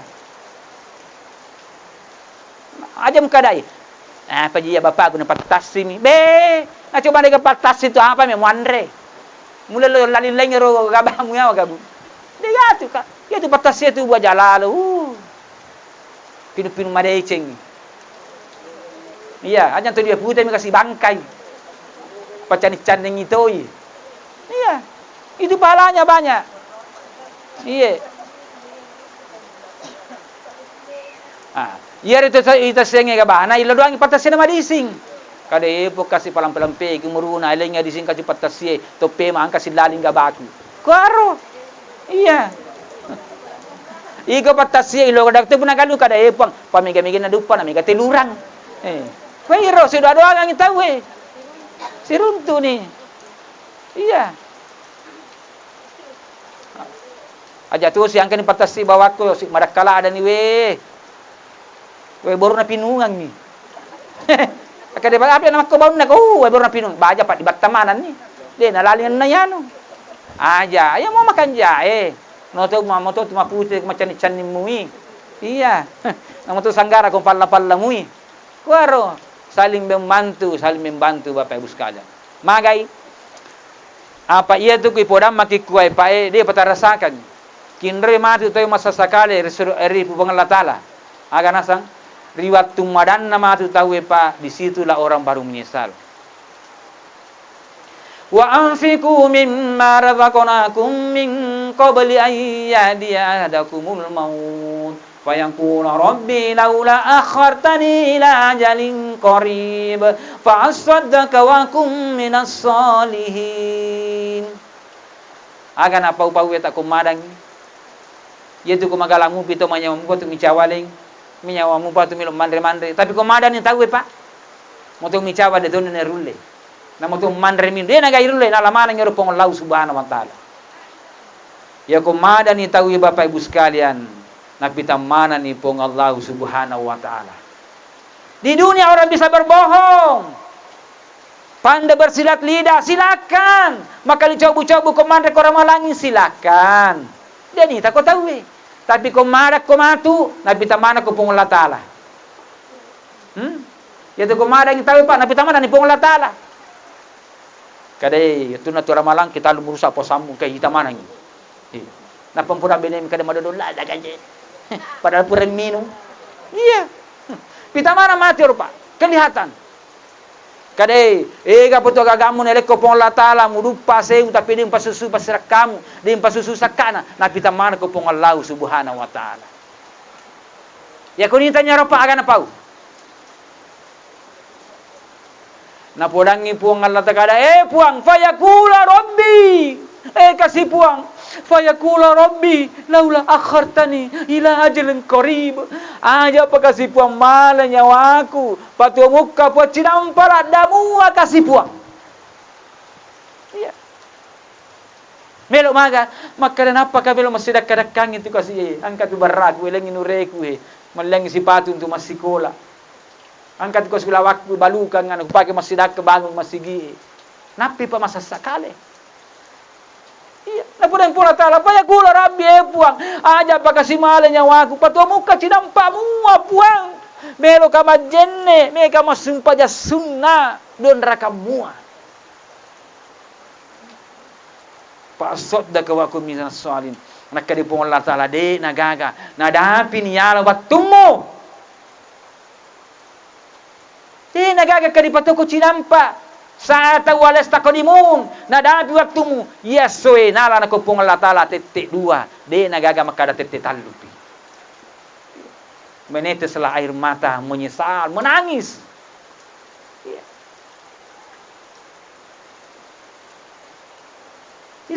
Aja mukadai. Apa ji ya bapakku na patassi mi? Be, na coba dega patassi tu apa mi muanre? Mulai lo laling laing ro gabamu yawa gabu. De yatu ka. Yatu pattasie tu buah jalalo. Uh. Pinu-pinu madeceng. Iya, aja tu dia pute mi kasi bangkai. Pacanning-canning itoi. Iya. Itu pahalanya banyak. Iya. Ah, iyaro ita, ita sengnge gabana, ilo doangngi pattassiena madising. Kada epo kasi palampe-lampeki umuruna, elengngi adising kasi pattassie, toppe mangka silaling gabaku. Kuaro. Iya. Iko pattassie ilo kada tu punagalu kada epong, pamega-mega na duppa na mega telurang. Eh, kuero sidoa-doangangngi tauwe. Siruntuni. Iya. Aja tu siangkani pattassi bawakku si madakkaladani we. We borona pinungangngi. Akkeda, "Apa namakko baunna ko?" Uh, we borona pinung. Baja pa dibatta manenni. De nalalinna yanu. Aja, ayo mau makan jae. Noto ma-, moto tu mapute macanni-canni mui. Iya. Namoto sanggara ko palla-palla mui. Kuaro saling membantu, saling membantu Bapak Ibu sekalian. Magai. Apa iya tu kuipodang makikkuae pae, de patarasakan. Kinroi matu tau massasakale ri suru-, ri Puang Allah Ta'ala. Aga nasang? Ri wattu madanna matu tauwe pa, di situlah orang baru menyesal. Wa anfiqu mimma razaqnakum min qabli an ya'tiya ahadakumul maut. Fayaqula rabbi laula akhartani ila ajalin qarib fa assaddaqa wa akun minas shalihin. Aga napau-pau weta ko madangngi. Iyatu ko magala mupi to manyawa mupa tu micawa leng. Manyawa mupa tu melo manre-manre. Tapi ko madanni tauwe, Pak. Moto micawa de tonna narulle. Namo to manre mi de nagai rulle nala maneng ero Puang Allah Subhanahu wa Ta'ala. Iya ko madani tauwe Bapak Ibu sekalian, napitang manani Puang Allah Subhanahu wa Ta'ala. Di dunia orang bisa berbohong. Pandai bersilat lidah, silakan. Maka dicobu-cobu ko manre ko ramalangi, silakan. Dia nita ko tauwe. Tapi ko mada ko matu, napitang mana ko Puang Allah Ta'ala. Hmm? Iya tu ko madangi tauwe, Pak, napitang manani Puang Allah Ta'ala. Kadai, tu natu ramalang kita lu merusak posammu ke kita manangi. Iya. Nappa pura benemi kada madodong lada gaje. Padahal pura minum. Iya. Pita mana mati ro, Pak? Kelihatan. Kadai, ega poto gagamu nelekko Puang Allah Ta'ala, muduppa asemu tapi de mpasusu pasirakkamu, de mpasusu sakkana, napita mana ko Puang Allah Subhanahu wa Ta'ala. Iya ko nitanya ro, Pak, aga napau? Napodangngi Puang Allah Ta'ala, "Eh, Puang, fayaqula Rabbi." Eh, kasi Puang, fayaqula Rabbi, laula akhartani ila ajalin qarib. Aja pa kasi Puang mala nyawaku, patuo mukka Puang cinampa ladda mua kasi Puang. Iya. Melo maga, makkada nappa ka melo massidakka-dakkangi tu kasi, eh, angka tu barraku, elengi nureku, eh, mellengi sipatu untuk massikola. Angka tu kasulawakku balukang anu kupake massidakka bangun massigi. Nappi pa masassa kale. Iya, napodang Puang Allah Ta'ala, fayaqula Rabbi, eh Puang, aja pa kasi mala nyawaku, patuo mukka cinampa mua Puang. Melo ka majjenne, meka massumpajang sunna, donraka mua. Fa assaddaqa wa akun minas shalihin. Nakkeda Puang Allah Ta'ala, de nagaga, nadapi ni yala wattummu. Tena gaga ka dipatoko cinampa. Sa'ata wa lastaqdimun. Nadapi wattumu. Iya soe nala nako Puang Allah Ta'ala tette dua. De nagaga makkada tette tallupi. Meneteslah air mata, menyesal, menangis. Iya.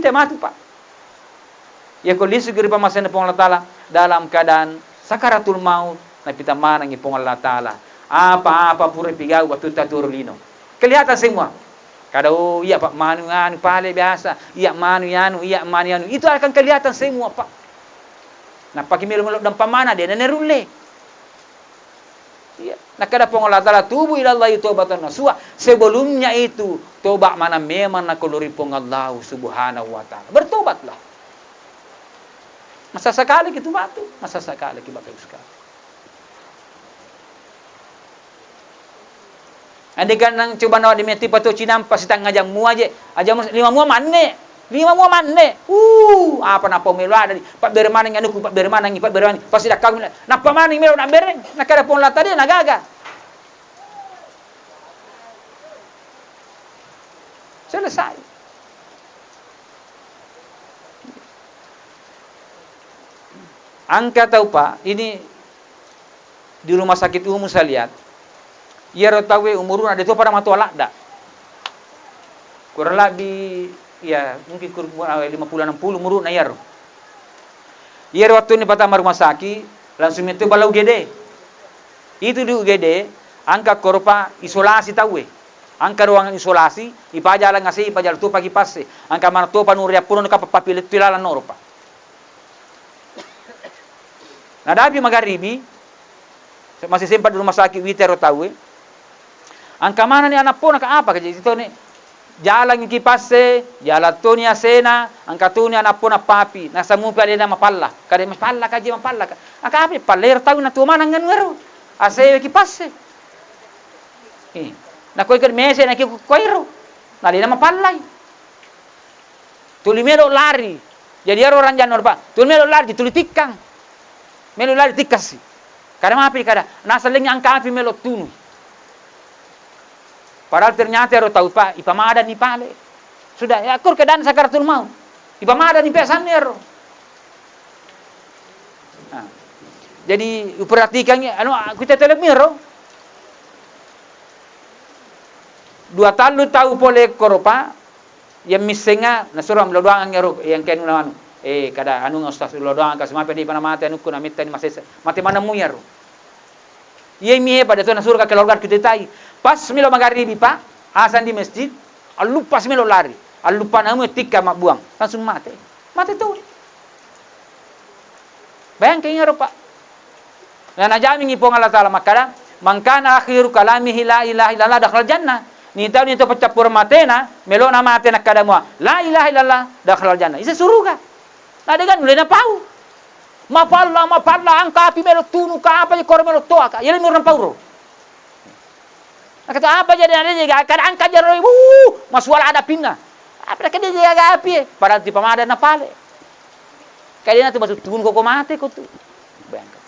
Ita matu, Pak. Iya ko lisuki ri pammasena Puang Allah Ta'ala dalam keadaan sakaratul maut, napita manengi Puang Allah Ta'ala. Apa-apa pura pigau wattu taturu lino. Kelihatan semua. Kada, oh, iya, Pak, manu anu pale biasa, iya manu anu, iya manu anu. Itu akan kelihatan semua, Pak. Nappaki melo-melo dan pamana de nene rulle. Iya. Nakkeda Puang Allah Ta'ala, "Tubu ilallahi taubatan nasuha." Sebelumnya itu, toba mana memang nakolori Puang Allah Subhanahu wa Ta'ala. Bertobatlah. Masa sekali gitu batu, masa sekali kita sekali. Andai kan nang coba nawa di meti pato cinampa sitang ngajang mua je, aja lima mua manne. Lima mua manne. Uh, apa nappa melo ada di. Pabbere maneng anukku, pabbere manengi, pabbere maneng. Pasti dakkamu. Nappa maneng melo nabbereng. Nakkeda Puang Allah Taala, de' nagaga. Selesai. Engka tau, Pak, ini di rumah sakit umum saya lihat. Iyaro tauwe umuruna de' to pada matoa ladda. Kurang lebih, ya, mungkin kur-, lima puluh enam puluh umuruna iyaro. Iyaro wettunna ipatama rumah sakit, langsung metto bala U G D. Itu di U G D, engka koropa isolasi tauwe. Engka ruangan isolasi, ipajalang A C, ipajalang topa kipasse. Engka maneng topa nuriappuno ka pappilettu ilalang noropa. Nadapi magaribi, masih sempat di rumah sakit wita ero tauwe. Engka manenni anappona ka apa ka jadi toni. Jalangi kipasse, jalang toni A C-na, engka toni anappona papi, nasamupi alena mapalla. Kada mapalla ka je mapalla ka. Engka apa palla ero tauwe natuo maneng anu ero. A C we kipasse. Eh, nakoi ke mese naki koiro. Nalena mapallai. Tuli melo lari. Jadi ero orang janur, Pak. Tuli melo lari, tuli tikkang. Melo lari tikkasi. Kada mapi kada. Nasaleng angka api melo tunu. Padahal ternyata ero tau, Pak, ipamadani pale. Sudah, ya akur keadaan sakaratul maut. Ipamadani pesanna ero. Nah, jadi perhatikan, anu, kita telemi ero. Dua tallu tau pole koro, Pak. Yang missenga nasuro lo doang ero yang kenu anu. Eh, kada anu Ustaz lo doang kasi mape di pana mate anukku na metta ni masesa. Mate maneng mu ero. Iye mi hebat itu nasuro ka keluarga kita tai. Pas melo magaribi, Pak, asan di masjid, allupa si melo lari. Allupa namu tikka mabbuang, langsung mate. Mate tu. Bayangkan ero, Pak. Nah, najamingi Puang Allah Taala makkada, "Man kana akhiru kalamihi la ilaha illallah dakhalal jannah." Ni tau ni to paccappureng matena, melona mate nakkada mua, "La ilaha illallah dakhalal jannah." Ise suruga. Nah, dengan mulai napau. Mapalla, mapalla, angka api melo tunu ka apa je koro melo toa ka. Yele murang pauro. Nakata apa jadi ada je, kada angka jaro, wuh, masuala ada pinna. Apa kada je aga api, padahal di pamada na pale. Kadena tu batu tunu koko mate ko tu. Bayangkan.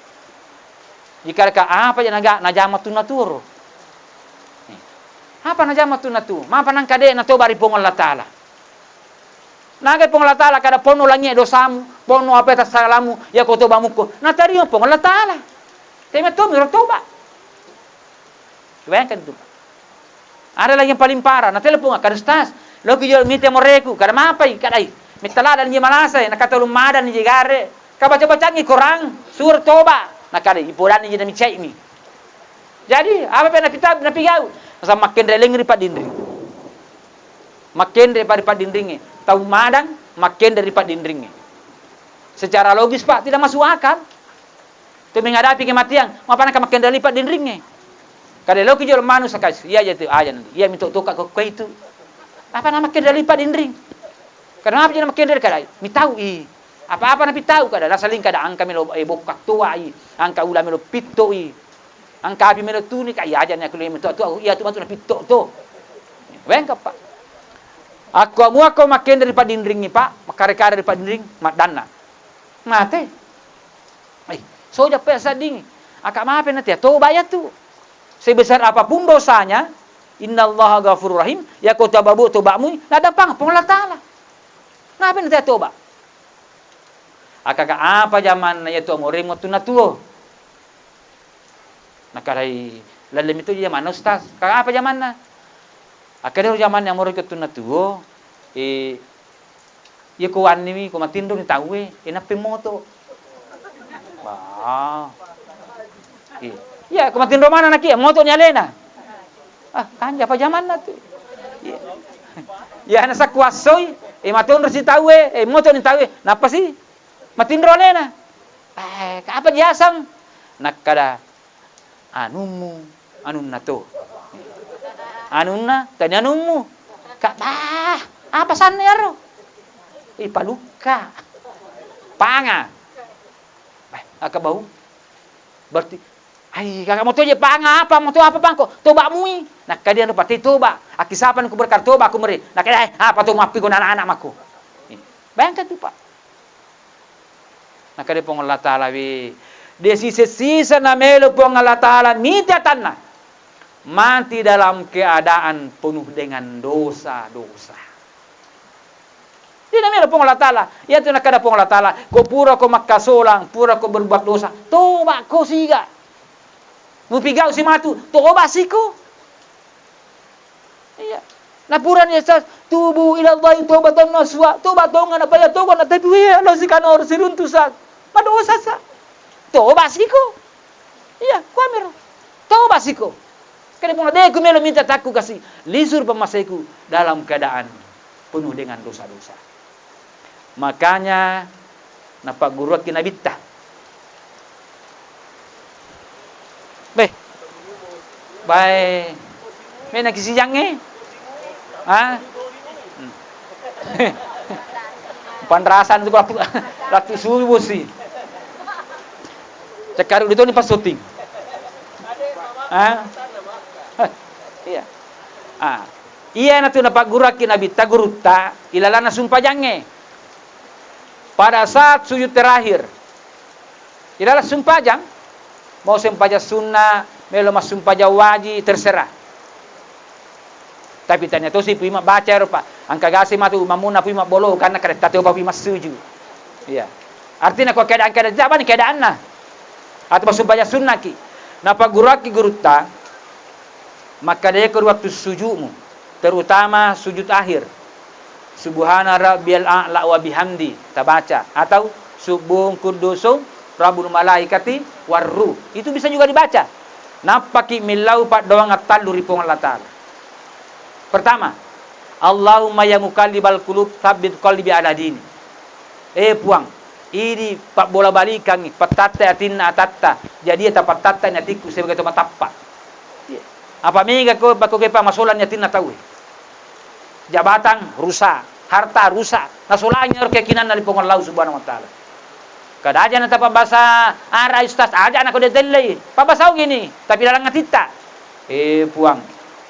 Jika ka apa je naga, najama tu naturo. Apa najama tu natu? Mapa nangka de natoba ri Puang Allah Taala. Nagai Puang Allah Taala kada ponno langie dosamu, ponno ape tassalamu, yako toba mukko. Natarima Puang Allah Taala. Teme tomi ro toba. Bayangkan itu. Ada lagi yang paling parah, na telepon, "Kada Ustaz, loki jolo mite moreku, kada mapai, kadai. Mittala dan je malasai, nakata ulung madan je gare, kabaca-bacangi Quran, sur toba, nakada ipodani je namicaimi." Jadi, apa pe napita-, napigau? Nasaba makkenre leng ri paddinring. Makkenre pa ri paddinringnge. Tau madang, makkenre ri paddinringnge. Secara logis, Pak, tidak masuk akal. Tu menghadapi kematian, mapana ka makkenre ri paddinringnge. Kada loki jolo manu sakai, iya je tu, aja nanti. Iya minto toka ko, ko itu. Apa nama kenre ri paddinring? Kada mapa je nama kenre kadai. Mitau i. Apa-apa napitau kada, nasaling kada angka melo, eh, bokka toa i, angka ula melo pitto i, angka api melo tuni ka, iya aja ni aku lima tu, tu, iya tu matu napitto tu. Wengka, Pak. Aku mua ko makkenre ri paddinringngi, Pak, makkare-kare ri paddinring, maddanna. Mate. Eh, soja pe sadding. Aka mape na tia toba ya tu. Sebesar apapun dosanya, innallaha ghafurur rahim, ya ko toba bu, tobamu, nadampang Puang Allah Taala. Nape na tia toba? Aka ka apa jamanna ya tu amoreng wettunna tuo? Nakadai, "Lalle mitu jamanna, Ustaz." "Ka apa jamanna?" "Akkeda ro jamanna amoreng wettunna tuo, eh, iya ko wanni mi, ko matinro ni tauwe, eh, nappa moto." Wah. Iya. Iya, ko matinro mana nakia, moto ni alena. Ah, kanja apa jamanna tu. Iya. Iya, na sakkuassoi, eh, matonro si tauwe, eh, moto ni tauwe, nappa si matinro alena. Eh, ka apa diaseng? Nakkada, "Anummu, anunna to." "Anunna, tani anummu." Ka, bah, apa sanna iyaro? Ipalukka. Panga. Bah, aka bau. Berarti, "Ai, kaka moto je panga apa, moto apa pangko?" "Toba mui." Nakkada iyaro pate toba. Akisapa ni ku berkar toba ku mere. Nakkada, "Ai, apa to mappi ko anak-anak mako?" Bayangkan tu, Pak. Nakkeda Puang Allah Ta'ala, we, de sisa-sisa namelo Puang Allah Ta'ala mita tanna, mati dalam keadaan penuh dengan dosa-dosa. De namelo Puang Allah Ta'ala. Iyatu nakkeda Puang Allah Ta'ala, ko pura ko makkasolang, pura ko berbuat dosa, toba ko siga. Mupigau simatu, toba siko. Iya. Napurani Ustaz, tubu ilallahi taubatan nasuha, toba tonga napaya toga na tapi we lo sikanor siruntu Ustaz. Madosa sa. Toba siko. Iya, kuamiro. Toba siko. Kene puna de ku melo minta takku kasi, lisur pemaseku dalam keadaan penuh dengan dosa-dosa. Makanya napagguruakki Nabitta. Beh. Bae. Mena kisijangnge? Ha? Hmm. Panrasan tu latu, latu subuh si. Cekaru ditoni pas syuting. Ha? Iya. Ah. Iyanatu napagguruakki Nabitta gurutta ilalanna sumpajangnge. Pada saat sujud terakhir, ilalang sumpajang, mau sumpajang sunna, melo massumpajang waji, terserah. Tapi tania tosi pui mabbaca ero, Pak. Engka gasi matu mammunna pui mabbolo, karena karetta topa pui massuju. Iya. Artinya ko keadaan-keadaan, jabani keadaanna. Atau massumpajang sunnaki. Napagguruakki gurutta, makkedeko ri wettu sujumu. Terutama sujud akhir. Subhana rabbiyal a'la wa bihamdi, tabaca. Atau Subbung kuddusung rabbul malaikati warruh. Itu bisa juga dibaca. Nappaki millau paddoang attallu ri Puang Allah Ta'ala. Pertama, Allahumma ya muqallibal qulub, tsabbit qalbi ala dini. Eh Puang, idi pabbola balikangngi, pattatta atinna atatta, jadi tapattatta ni atikku sebagai to matappa. Apa mega ko, bako kepa masolanni atinna tauwe. Jabatan rusak, harta rusak, nasolangi ero keyakinanna ri Puang Allah Subhanahu wa Ta'ala. Kada aja na tapabbasa ara, Ustaz, aja na ko detellei. Pabbasau gini, tapi dalam atitta. Eh, Puang,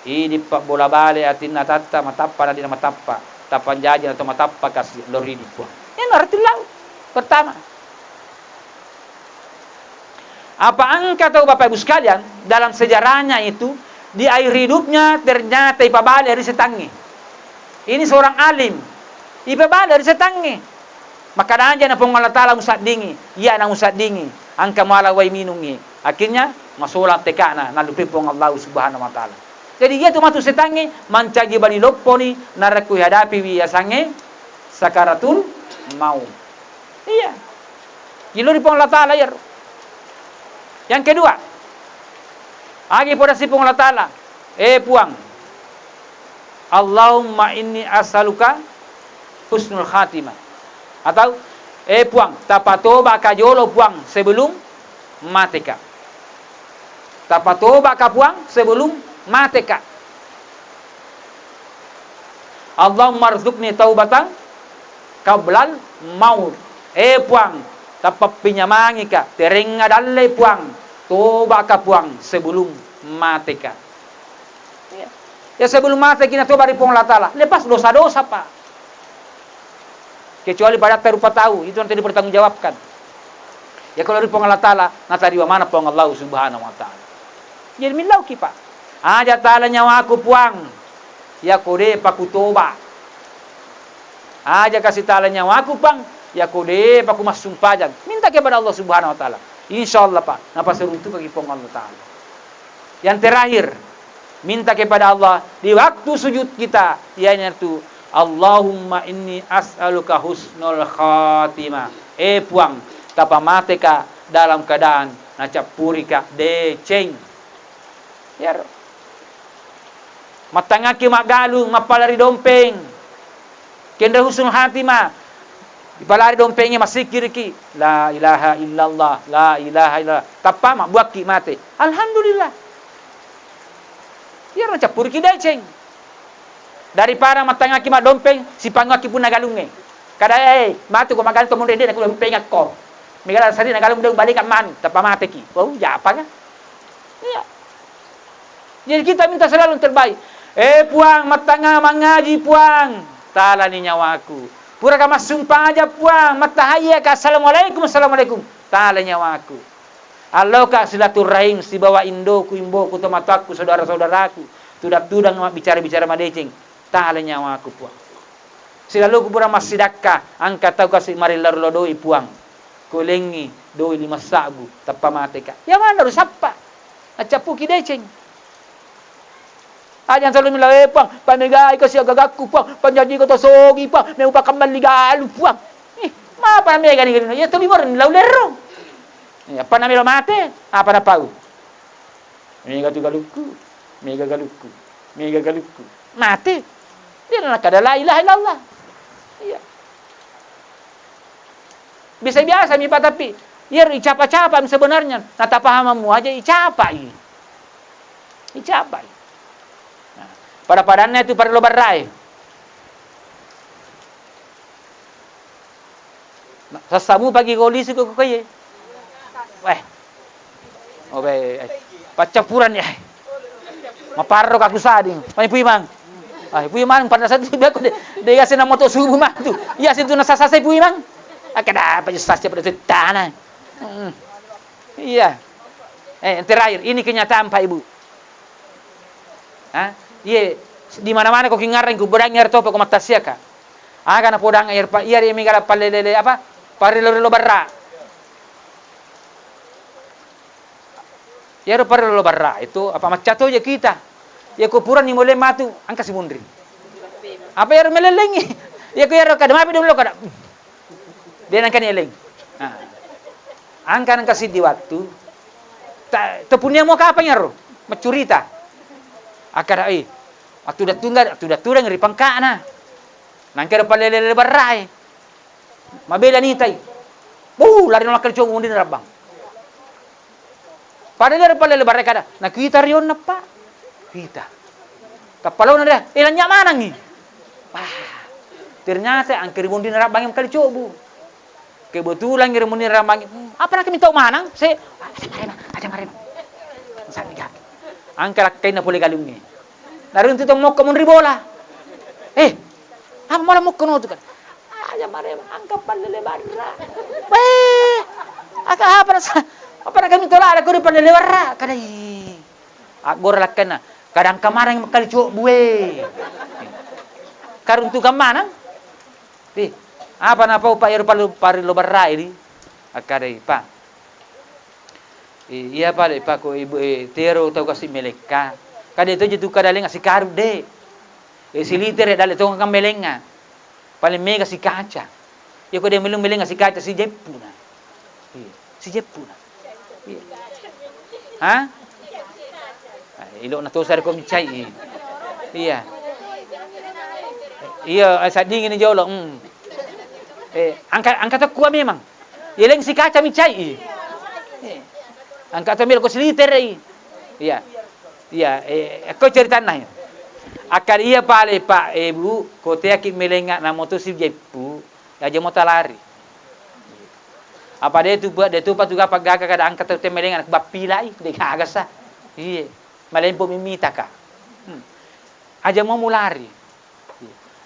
idi pabbola bale atinna tatta, matappa na dina matappa. Tapanjaji na to matappa kasi loridi, Puang. Ini arti lau. Pertama. Apa engka tau, Bapak Ibu sekalian, dalam sejarahnya itu, di akhir hidupnya ternyata ipabale ri setangnge. Ini seorang alim, ipabale ri setangnge. Makkeda aja na Puang Allah Ta'ala musaddingi, iya na musaddingi, engka muala wai minungngi. Akhirnya, masolang tekana, nallupai Puang Allah Subhanahu wa Ta'ala. Jadi, iya tu matu setangnge, mancaji bali lopponi, narekko ihadapi wi yasangnge sakaratul maut. Iya. Jiluri Puang Allah Ta'ala iyaro. Yang kedua, agi podasi Puang Allah Ta'ala, eh Puang, Allahumma inni as'aluka husnul khatimah. Atau, eh Puang, tapatoba ka jolo Puang sebelum mateka. Tapatoba ka Puang sebelum mateka. Allahumma rzuqni taubatan qablal maut. Eh Puang, tapappinyamangika, terengnga dalle Puang, toba ka Puang sebelum mateka. Iya. Ya, sebelum mateki natoba ri Puang Allah Ta'ala, lepas dosa-dosa, Pak. Kecuali padatta rupa tau, itu nanti dipertanggungjawabkan. Ya, kalau ri Puang Allah Ta'ala, natariwa mana Puang Allah Subhanahu wa Ta'ala. Jadi, millauki, Pak. Aja tala nyawaku, Puang, yako de'pa kutoba. Aja kasi tala nyawaku, Puang, yako de'pa kumassumpajang. Minta kepada Allah Subhanahu wa Ta'ala. Insya Allah, Pak, napaseruntukaki Puang Allah Ta'ala. Yang terakhir, minta kepada Allah di waktu sujud kita, iyanaritu, "Allahumma inni as'aluka husnul khatimah." Eh Puang, tapamateka dalam keadaan nacappurika deceng. Iyaro. Mattangaki maggalung, mappalari dompeng. Kenre husnul khatimah. Ipalari dompengnge, massikkiriki. La ilaha illallah, la ilaha illallah. Tappa mabbuakki mate. Alhamdulillah. Iyaro nacappuriki deceng. Daripada mattangaki maddompeng, sipangngaki punna galungnge. Kada, eh, matu ko magalung to monri de' naku dompengakko. Megala sari nagalung de' balika manu, tappa mateki. Wau, japanga. Iya. Jadi kita minta selalu yang terbaik. Eh, Puang, mattanga mangaji, Puang. Talani nyawaku. Puraka massumpajang, Puang, mattahayyaka, assalamualaikum, assalamualaikum. Tala nyawaku. Alloka silaturahim sibawa indoku, imboku, tomatoakku, saudara-saudaraku, tudang-tudang mabbicara-bicara madeceng. Tala nyawaku, Puang. Silaluku pura massidakka, engka tau kasi marellaro lao doi, Puang. Kulengngi doi lima sabbu, tappa mateka. Iya maneng ro sappa. Accappuki deceng. Aja' tolong mila, eh, Puang, pamegai kasi agagakku, Puang, panjajiko to sogi, Puang, meupa kammalli galu, Puang. Ih, mapa mega ni galuna? Iya to lima ro lao lerro. Iya, apa namelo mate? Apa napau? Mega tu galukku, mega galukku, mega galukku. Mate. Dia nakkada la ilaha illallah. Iya. Biasa-biasa mi, Pak, tapi iyaro icapa-capa mi sebenarnya. Natapahamammu aja icapai. Icapai. Nah, pada-padanna itu pada lo barrae. Nah, sassamu pagi ko lisu ko, ko, ko, iye. Weh. Oh, be, eh. Paccappuran ya. Maparro kaku sading. Mai Puimang. Ah, Puimang pada saat itu aku de, de yaseng moto subuh matu. Iya, situ nasasasai Puimang. Akkeda apa sasai pada tetana. Hmm. Iya. Eh, yang terakhir, ini kenyataan, Pak Ibu. Ha? Iye, di mana-mana ko kingareng ku bodang iyaro topa ko mattassiaka. Aga napodang iyaro pa-, iyaro mega pallele apa? Parello-rello barra. Iyaro parello barra itu apa maccato je kita. Iya ko purani mole matu, engka simunri. Apa iyaro melellengi? Iya ko iyaro kada mapi dolo kada. De nengka ni eleng. Nah. Engka, engka siddi wattu, ta-, tepunia mo kapang iyaro, maccurita. Akkada, "Eh, attuda-tungga-, attuda-tudang ri pangka'na." Nangka ero pallele-lele barrae. Mabela nitai. Wuh, lari nolakka ri cobu mundi narabbang. Pada iyaro pallele barrae kada, nakita rionna, Pak. Kita. Tappalona deh, eh, lanya manangi. Wah, ternyata angkeri mundi narabbangi kali cobu. Kebetulan ngeri mundi narabbangi, hmm, apa nakami tau manang? Se, ah, aja marema, aja marema. Sami gaki. Angka lakkainna pole galungnge. Naruntu to mokko munri bola. Eh, apa malah mokko no tu kan? Aja marema, angka pallele barra. Weh, aka apa nasa-, apa nakami tolak ada kuri pallele barra? Kadai. Aggora lakkainna, kadang kamareng makkali cobbu e. Karuntukang maneng. Ri, apa napau, Pak, iyaro palu-, parillo barrae ri? Akkadai, Pak. I-, iya pale, Pak, ko ibu, eh, tero tau kasi melekka. Kade toje tu kadaleng asikaru de. Eh, silitere dale tongeng melenga. Paling mega sikaca. Iya ko de meleng-melenga sikaca sijeppuna. Iya, sijeppuna. Iya. Ha? Eh, ilo na tosa ko micai. Iya. Iya, eh, saddingini jolo. Hmm. Eh, angka, angka tokkua memang. Yeleng sikaca micai. Eh. Angka to melo ko siliterei. Iya. Iya, eh, ko ceritanna. Akkada iya pale, Pak, eh, Bu, ko teaki melenga namo to sijeppu, aja mo talari. Apa de tu, de tu patuga paggaga kada angka tau temmelenga bappilai, de gaga sa. Iye, malempo mimitaka. Hmm. Aja mo mulari.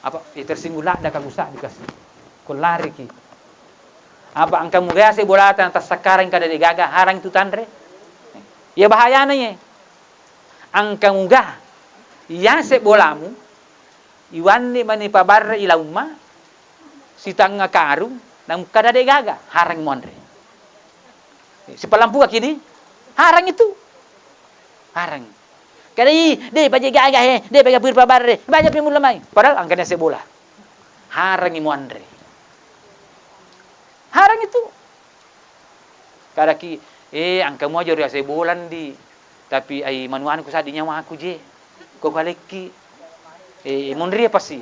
Apa, eh, tersinggung ladda kagusa dikasi. Ko lariki. Apa angka muga ase bolata tassakkarang kada de gaga harang tu tanre. Iya bahayana ye. Angka muga yase bolamu, iwanni mani pabarre ilaumma, sitangnga karung, namukkada de gaga, harang muanre. Sipalampuaki ni, harang itu. Harang. Kada i, de paje gaga he, de paje puri pabarre, baja pi mulla mai. Padahal angkana ase bola. Harang i muanre. Harang itu. Kadaki, eh, angka muajo ri ase bola ndi. Tapi ai manuana ku saddi nyawaku je. Ko kalekki. Eh, monri pasi.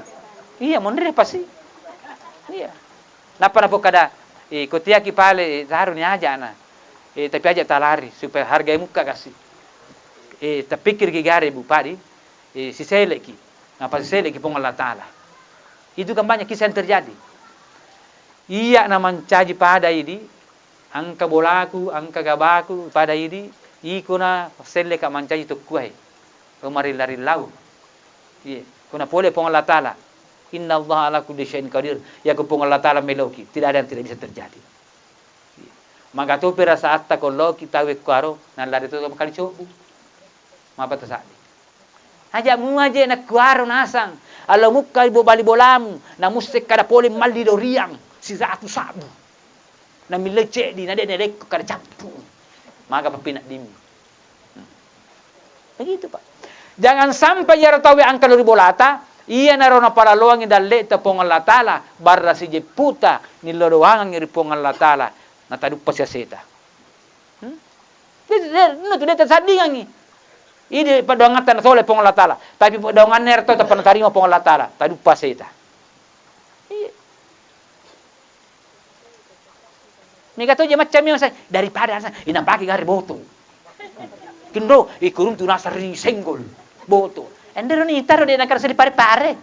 Iya, monri pasi. Iya. Nappa napokkada, eh, ko tiaki pale, eh, taruni aja na. Eh, tapi aja talari supaya harga mukka kasi. Eh, tapikkiriki gare, Bu, padi, eh, siseleki. Napasiseleki Puang Allah Taala. Itu kan banyak kisah yang terjadi. Iya na mancaji pada idi, engka bolaku, engka gabaku, pada idi, iko na selleka mancaji tokkuae. Ko marilla-rillau. Iye, ko napole Puang Allah Taala. Innallaha ala kulli syai'in qadir. Iyako Puang Allah Taala meloki, tidak ada yang tidak bisa terjadi. Maka tu perasaatta ko loki tau ekkuaro, nallari to makali cobbu. Mapa tasaddi. Aja muaje nakkuaro nasang. Allo mukka ibo bali bolamu, namusse kada pole malli doriang, siratu sabbu. Namillai ceddi, na de' nalekko kada cappu. Maga pappinaddimu. Hmm. Begitu, Pak. Jangan sampai iyaro tauwe engka lao ri bolata, iyanaro napalaloangi dalle'ta Puang Allah Taala, barra sijepputa nillo doangangngi ri Puang Allah Taala, nataduppa siaseta. Hmm? De', de', no tu de' tasaddingangngi. Idi paddoangatta natolai Puang Allah Taala, tapi paddoanganna ero tau tappa natarima Puang Allah Taala, taduppa seta. Iya. Mega to je macca memang saya, daripada asa, inapake gare boto. Kenro, ikurung tu nasa ri senggol. Boto. Endero ni taro de' nakara seri pare-pare.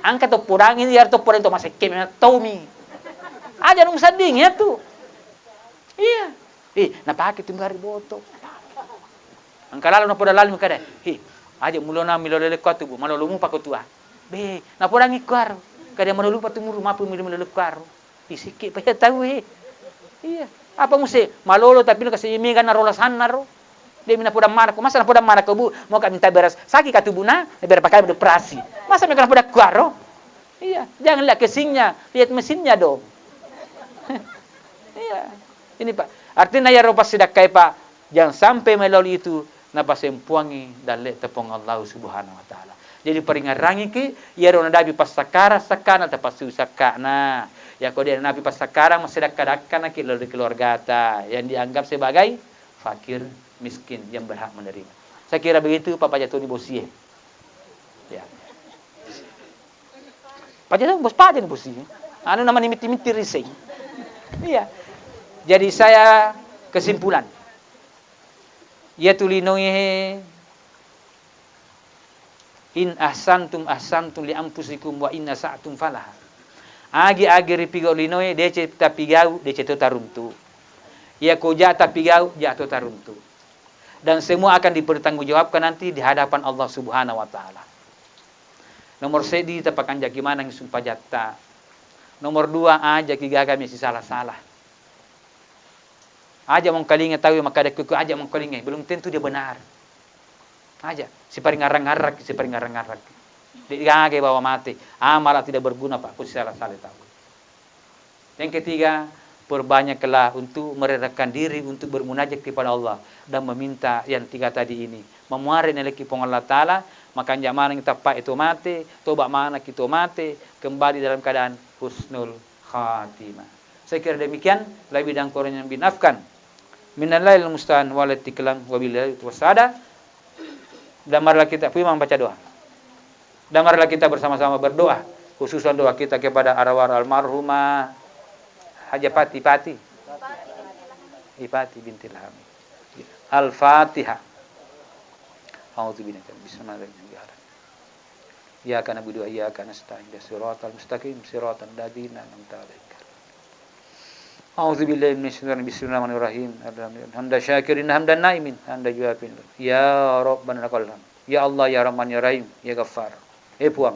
Angka to podangi, iyaro to podang to masekke memang tomi. Aja nung sadding ya tu. Iya. Eh, napake tu gare boto. Engka lalo napoda lalo kada. He, aja mulona milo lele kuatu, Bu. Malolo mupa ko tua. Be, napodangi kuaro. Kada malolo pa tumuru mapu milo lele kuaro. Isikki pa iya tau, he. Iya. Apa muse? Malolo tapi kasi mega narola sannaro. De' mi napoda mana ko. Masa napoda mana ko, Bu? Mau ka minta beras. Saki katubuna, beras pakai operasi. Masa mega napoda kuaro? Iya. Jangan lihat casingnya, lihat mesinnya dong. Iya. Ini, Pak. Artinya iyaro passidakkai, Pak, jangan sampai melalui itu napasempuangi dalle'ta Puang Allah Subhanahu wa Ta'ala. Jadi, paringarangiki, iyaro nadapi passakkara, sakkana, tapassui sakkana. Iyako de' nadapi passakkara, massedakka-dakkanaki lao ri keluargata yang dianggap sebagai fakir, miskin, yang berhak menerima. Saya kira begitu, Pak, pajatoni bosie. Ya. Paja bos paja ni bosi. Anu namanya miti-miti riseng. Iya. Jadi saya kesimpulan. Iya tu linoe, in ahsantum ahsantum li anfusikum wa in asa'tum falaha. Agi-agi ripigau linoe, dece tapigau, dece to taruntu. Iya ko ja tapigau, ja to taruntu. Dan semua akan dipertanggungjawabkan nanti di hadapan Allah Subhanahu wa Ta'ala. Nomor seddi, tapakanjaki maneng sumpajatta. Nomor dua, ajaki gaga mesi sala-sala. Aja mengkalinga tawi makkada kuku, aja mengkalinga, belum tentu dia benar. Aja, siparing ngarang-ngarang, siparing ngarang-ngarang. De' gaga bawa mate, amala tidak berguna, Pak, ku sala-sala tahu. Yang ketiga, perbanyaklah untuk merendahkan diri, untuk bermunajat kepada Allah dan meminta yang tiga tadi ini. Mamuare naleki Puang Allah Ta'ala, makanja maneng tappa itu mate, toba maneng itu mate, kembali dalam keadaan husnul khatimah. Saya kira demikian, lebih dan kurangnya dimaafkan. Minallahil musta'an wal istiqlam wabillahi wasada. Dan marilah kita, Puimang baca doa. Dan marilah kita bersama-sama berdoa, khususan doa kita kepada arwah almarhumah Haja Pati, Pati. Ipati binti Lahami. Al-Fatihah. A'udzubillahi, bismillahirrahmanirrahim. Iyyaka na'budu wa iyyaka nasta'in. Ihdinas siratal mustaqim, siratal ladzina an'amta 'alaihim. A'udzubillahi minasyaitonir rajim. Bismillahirrahmanirrahim. Hamdan syakirin, hamdan naimin, hamdan yuafi. Ya Rabbana lakal hamd. Ya Allah, ya Rahman, ya Rahim, ya Ghaffar. Eh, Puang.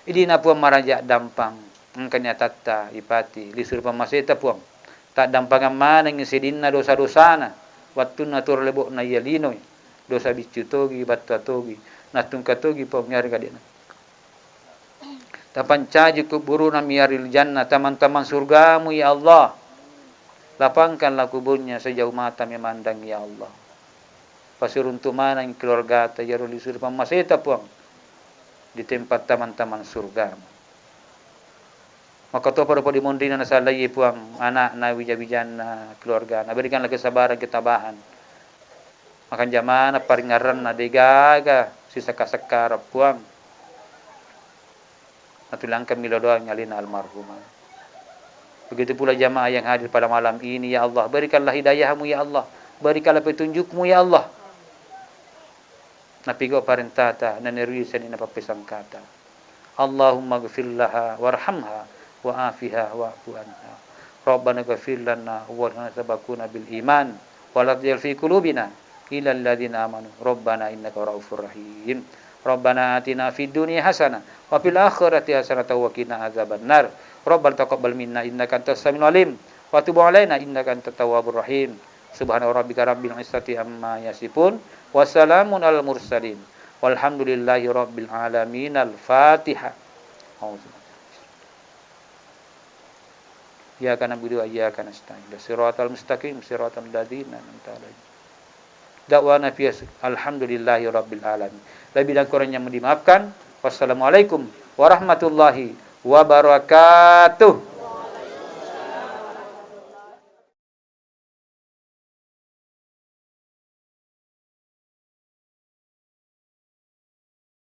Idina, Puang, maraja dampang. Engkani atatta, Ipati, lisuri pammaseta, Puang. Taddampangang manengngi sidinna dosa-dosana. Wettunna turu lebo'na iya linoe. Dosa biccu togi, battua togi. Nattungka togi, Puang, yarega de'na. Tapancaji kuburuna miyaril jannah, taman-taman surgamu, ya Allah. Lapangkanlah kuburnya sejauh mata memandang, ya Allah. Pasiruntu maneng keluargata, iyaro lisuri pammaseta, Puang, di tempat taman-taman surgamu. Makkatopa rupa dimonrina nasalai, Puang, anakna, wija-wijanna, keluargana. Berikanlah kesabaran, ketabahan. Makanja maneng paringngeranna, degaga sisakka-sakkarang, Puang. Natulangkan milo doang alena almarhumah. Begitu pula jamaah yang hadir pada malam ini, ya Allah, berikanlah hidayahmu, ya Allah, berikanlah petunjukmu, ya Allah. Napigau parentata, nanerui sanina pappesangkata. Allahumma gfir laha warhamha wa afiha wa'fu anha. Rabbana gfir lana wa lana sabakuna bil iman wa la tajal fi qulubina illa ladzina amanu. Rabbana innaka raufur rahim. Rabbana atina fid dunya hasanah wa fil akhirati hasanatan wa qina adzabannar. Rabbana taqabbal minna innaka antas samiul alim wa tub alaina innaka antat tawwabur rahim. Subhana rabbika rabbil izzati amma yasifun wa salamun alal mursalin walhamdulillahi rabbil alamin. Al-Fatihah. Iyyaka na'budu wa iyyaka nasta'in. Ihdinas siratal mustaqim, siratal ladzina an'amta 'alaihim. Da'wana fiha alhamdulillahi rabbil alamin. Lebih dan kurangnya mohon dimaafkan. Wassalamualaikum warahmatullahi wabarakatuh.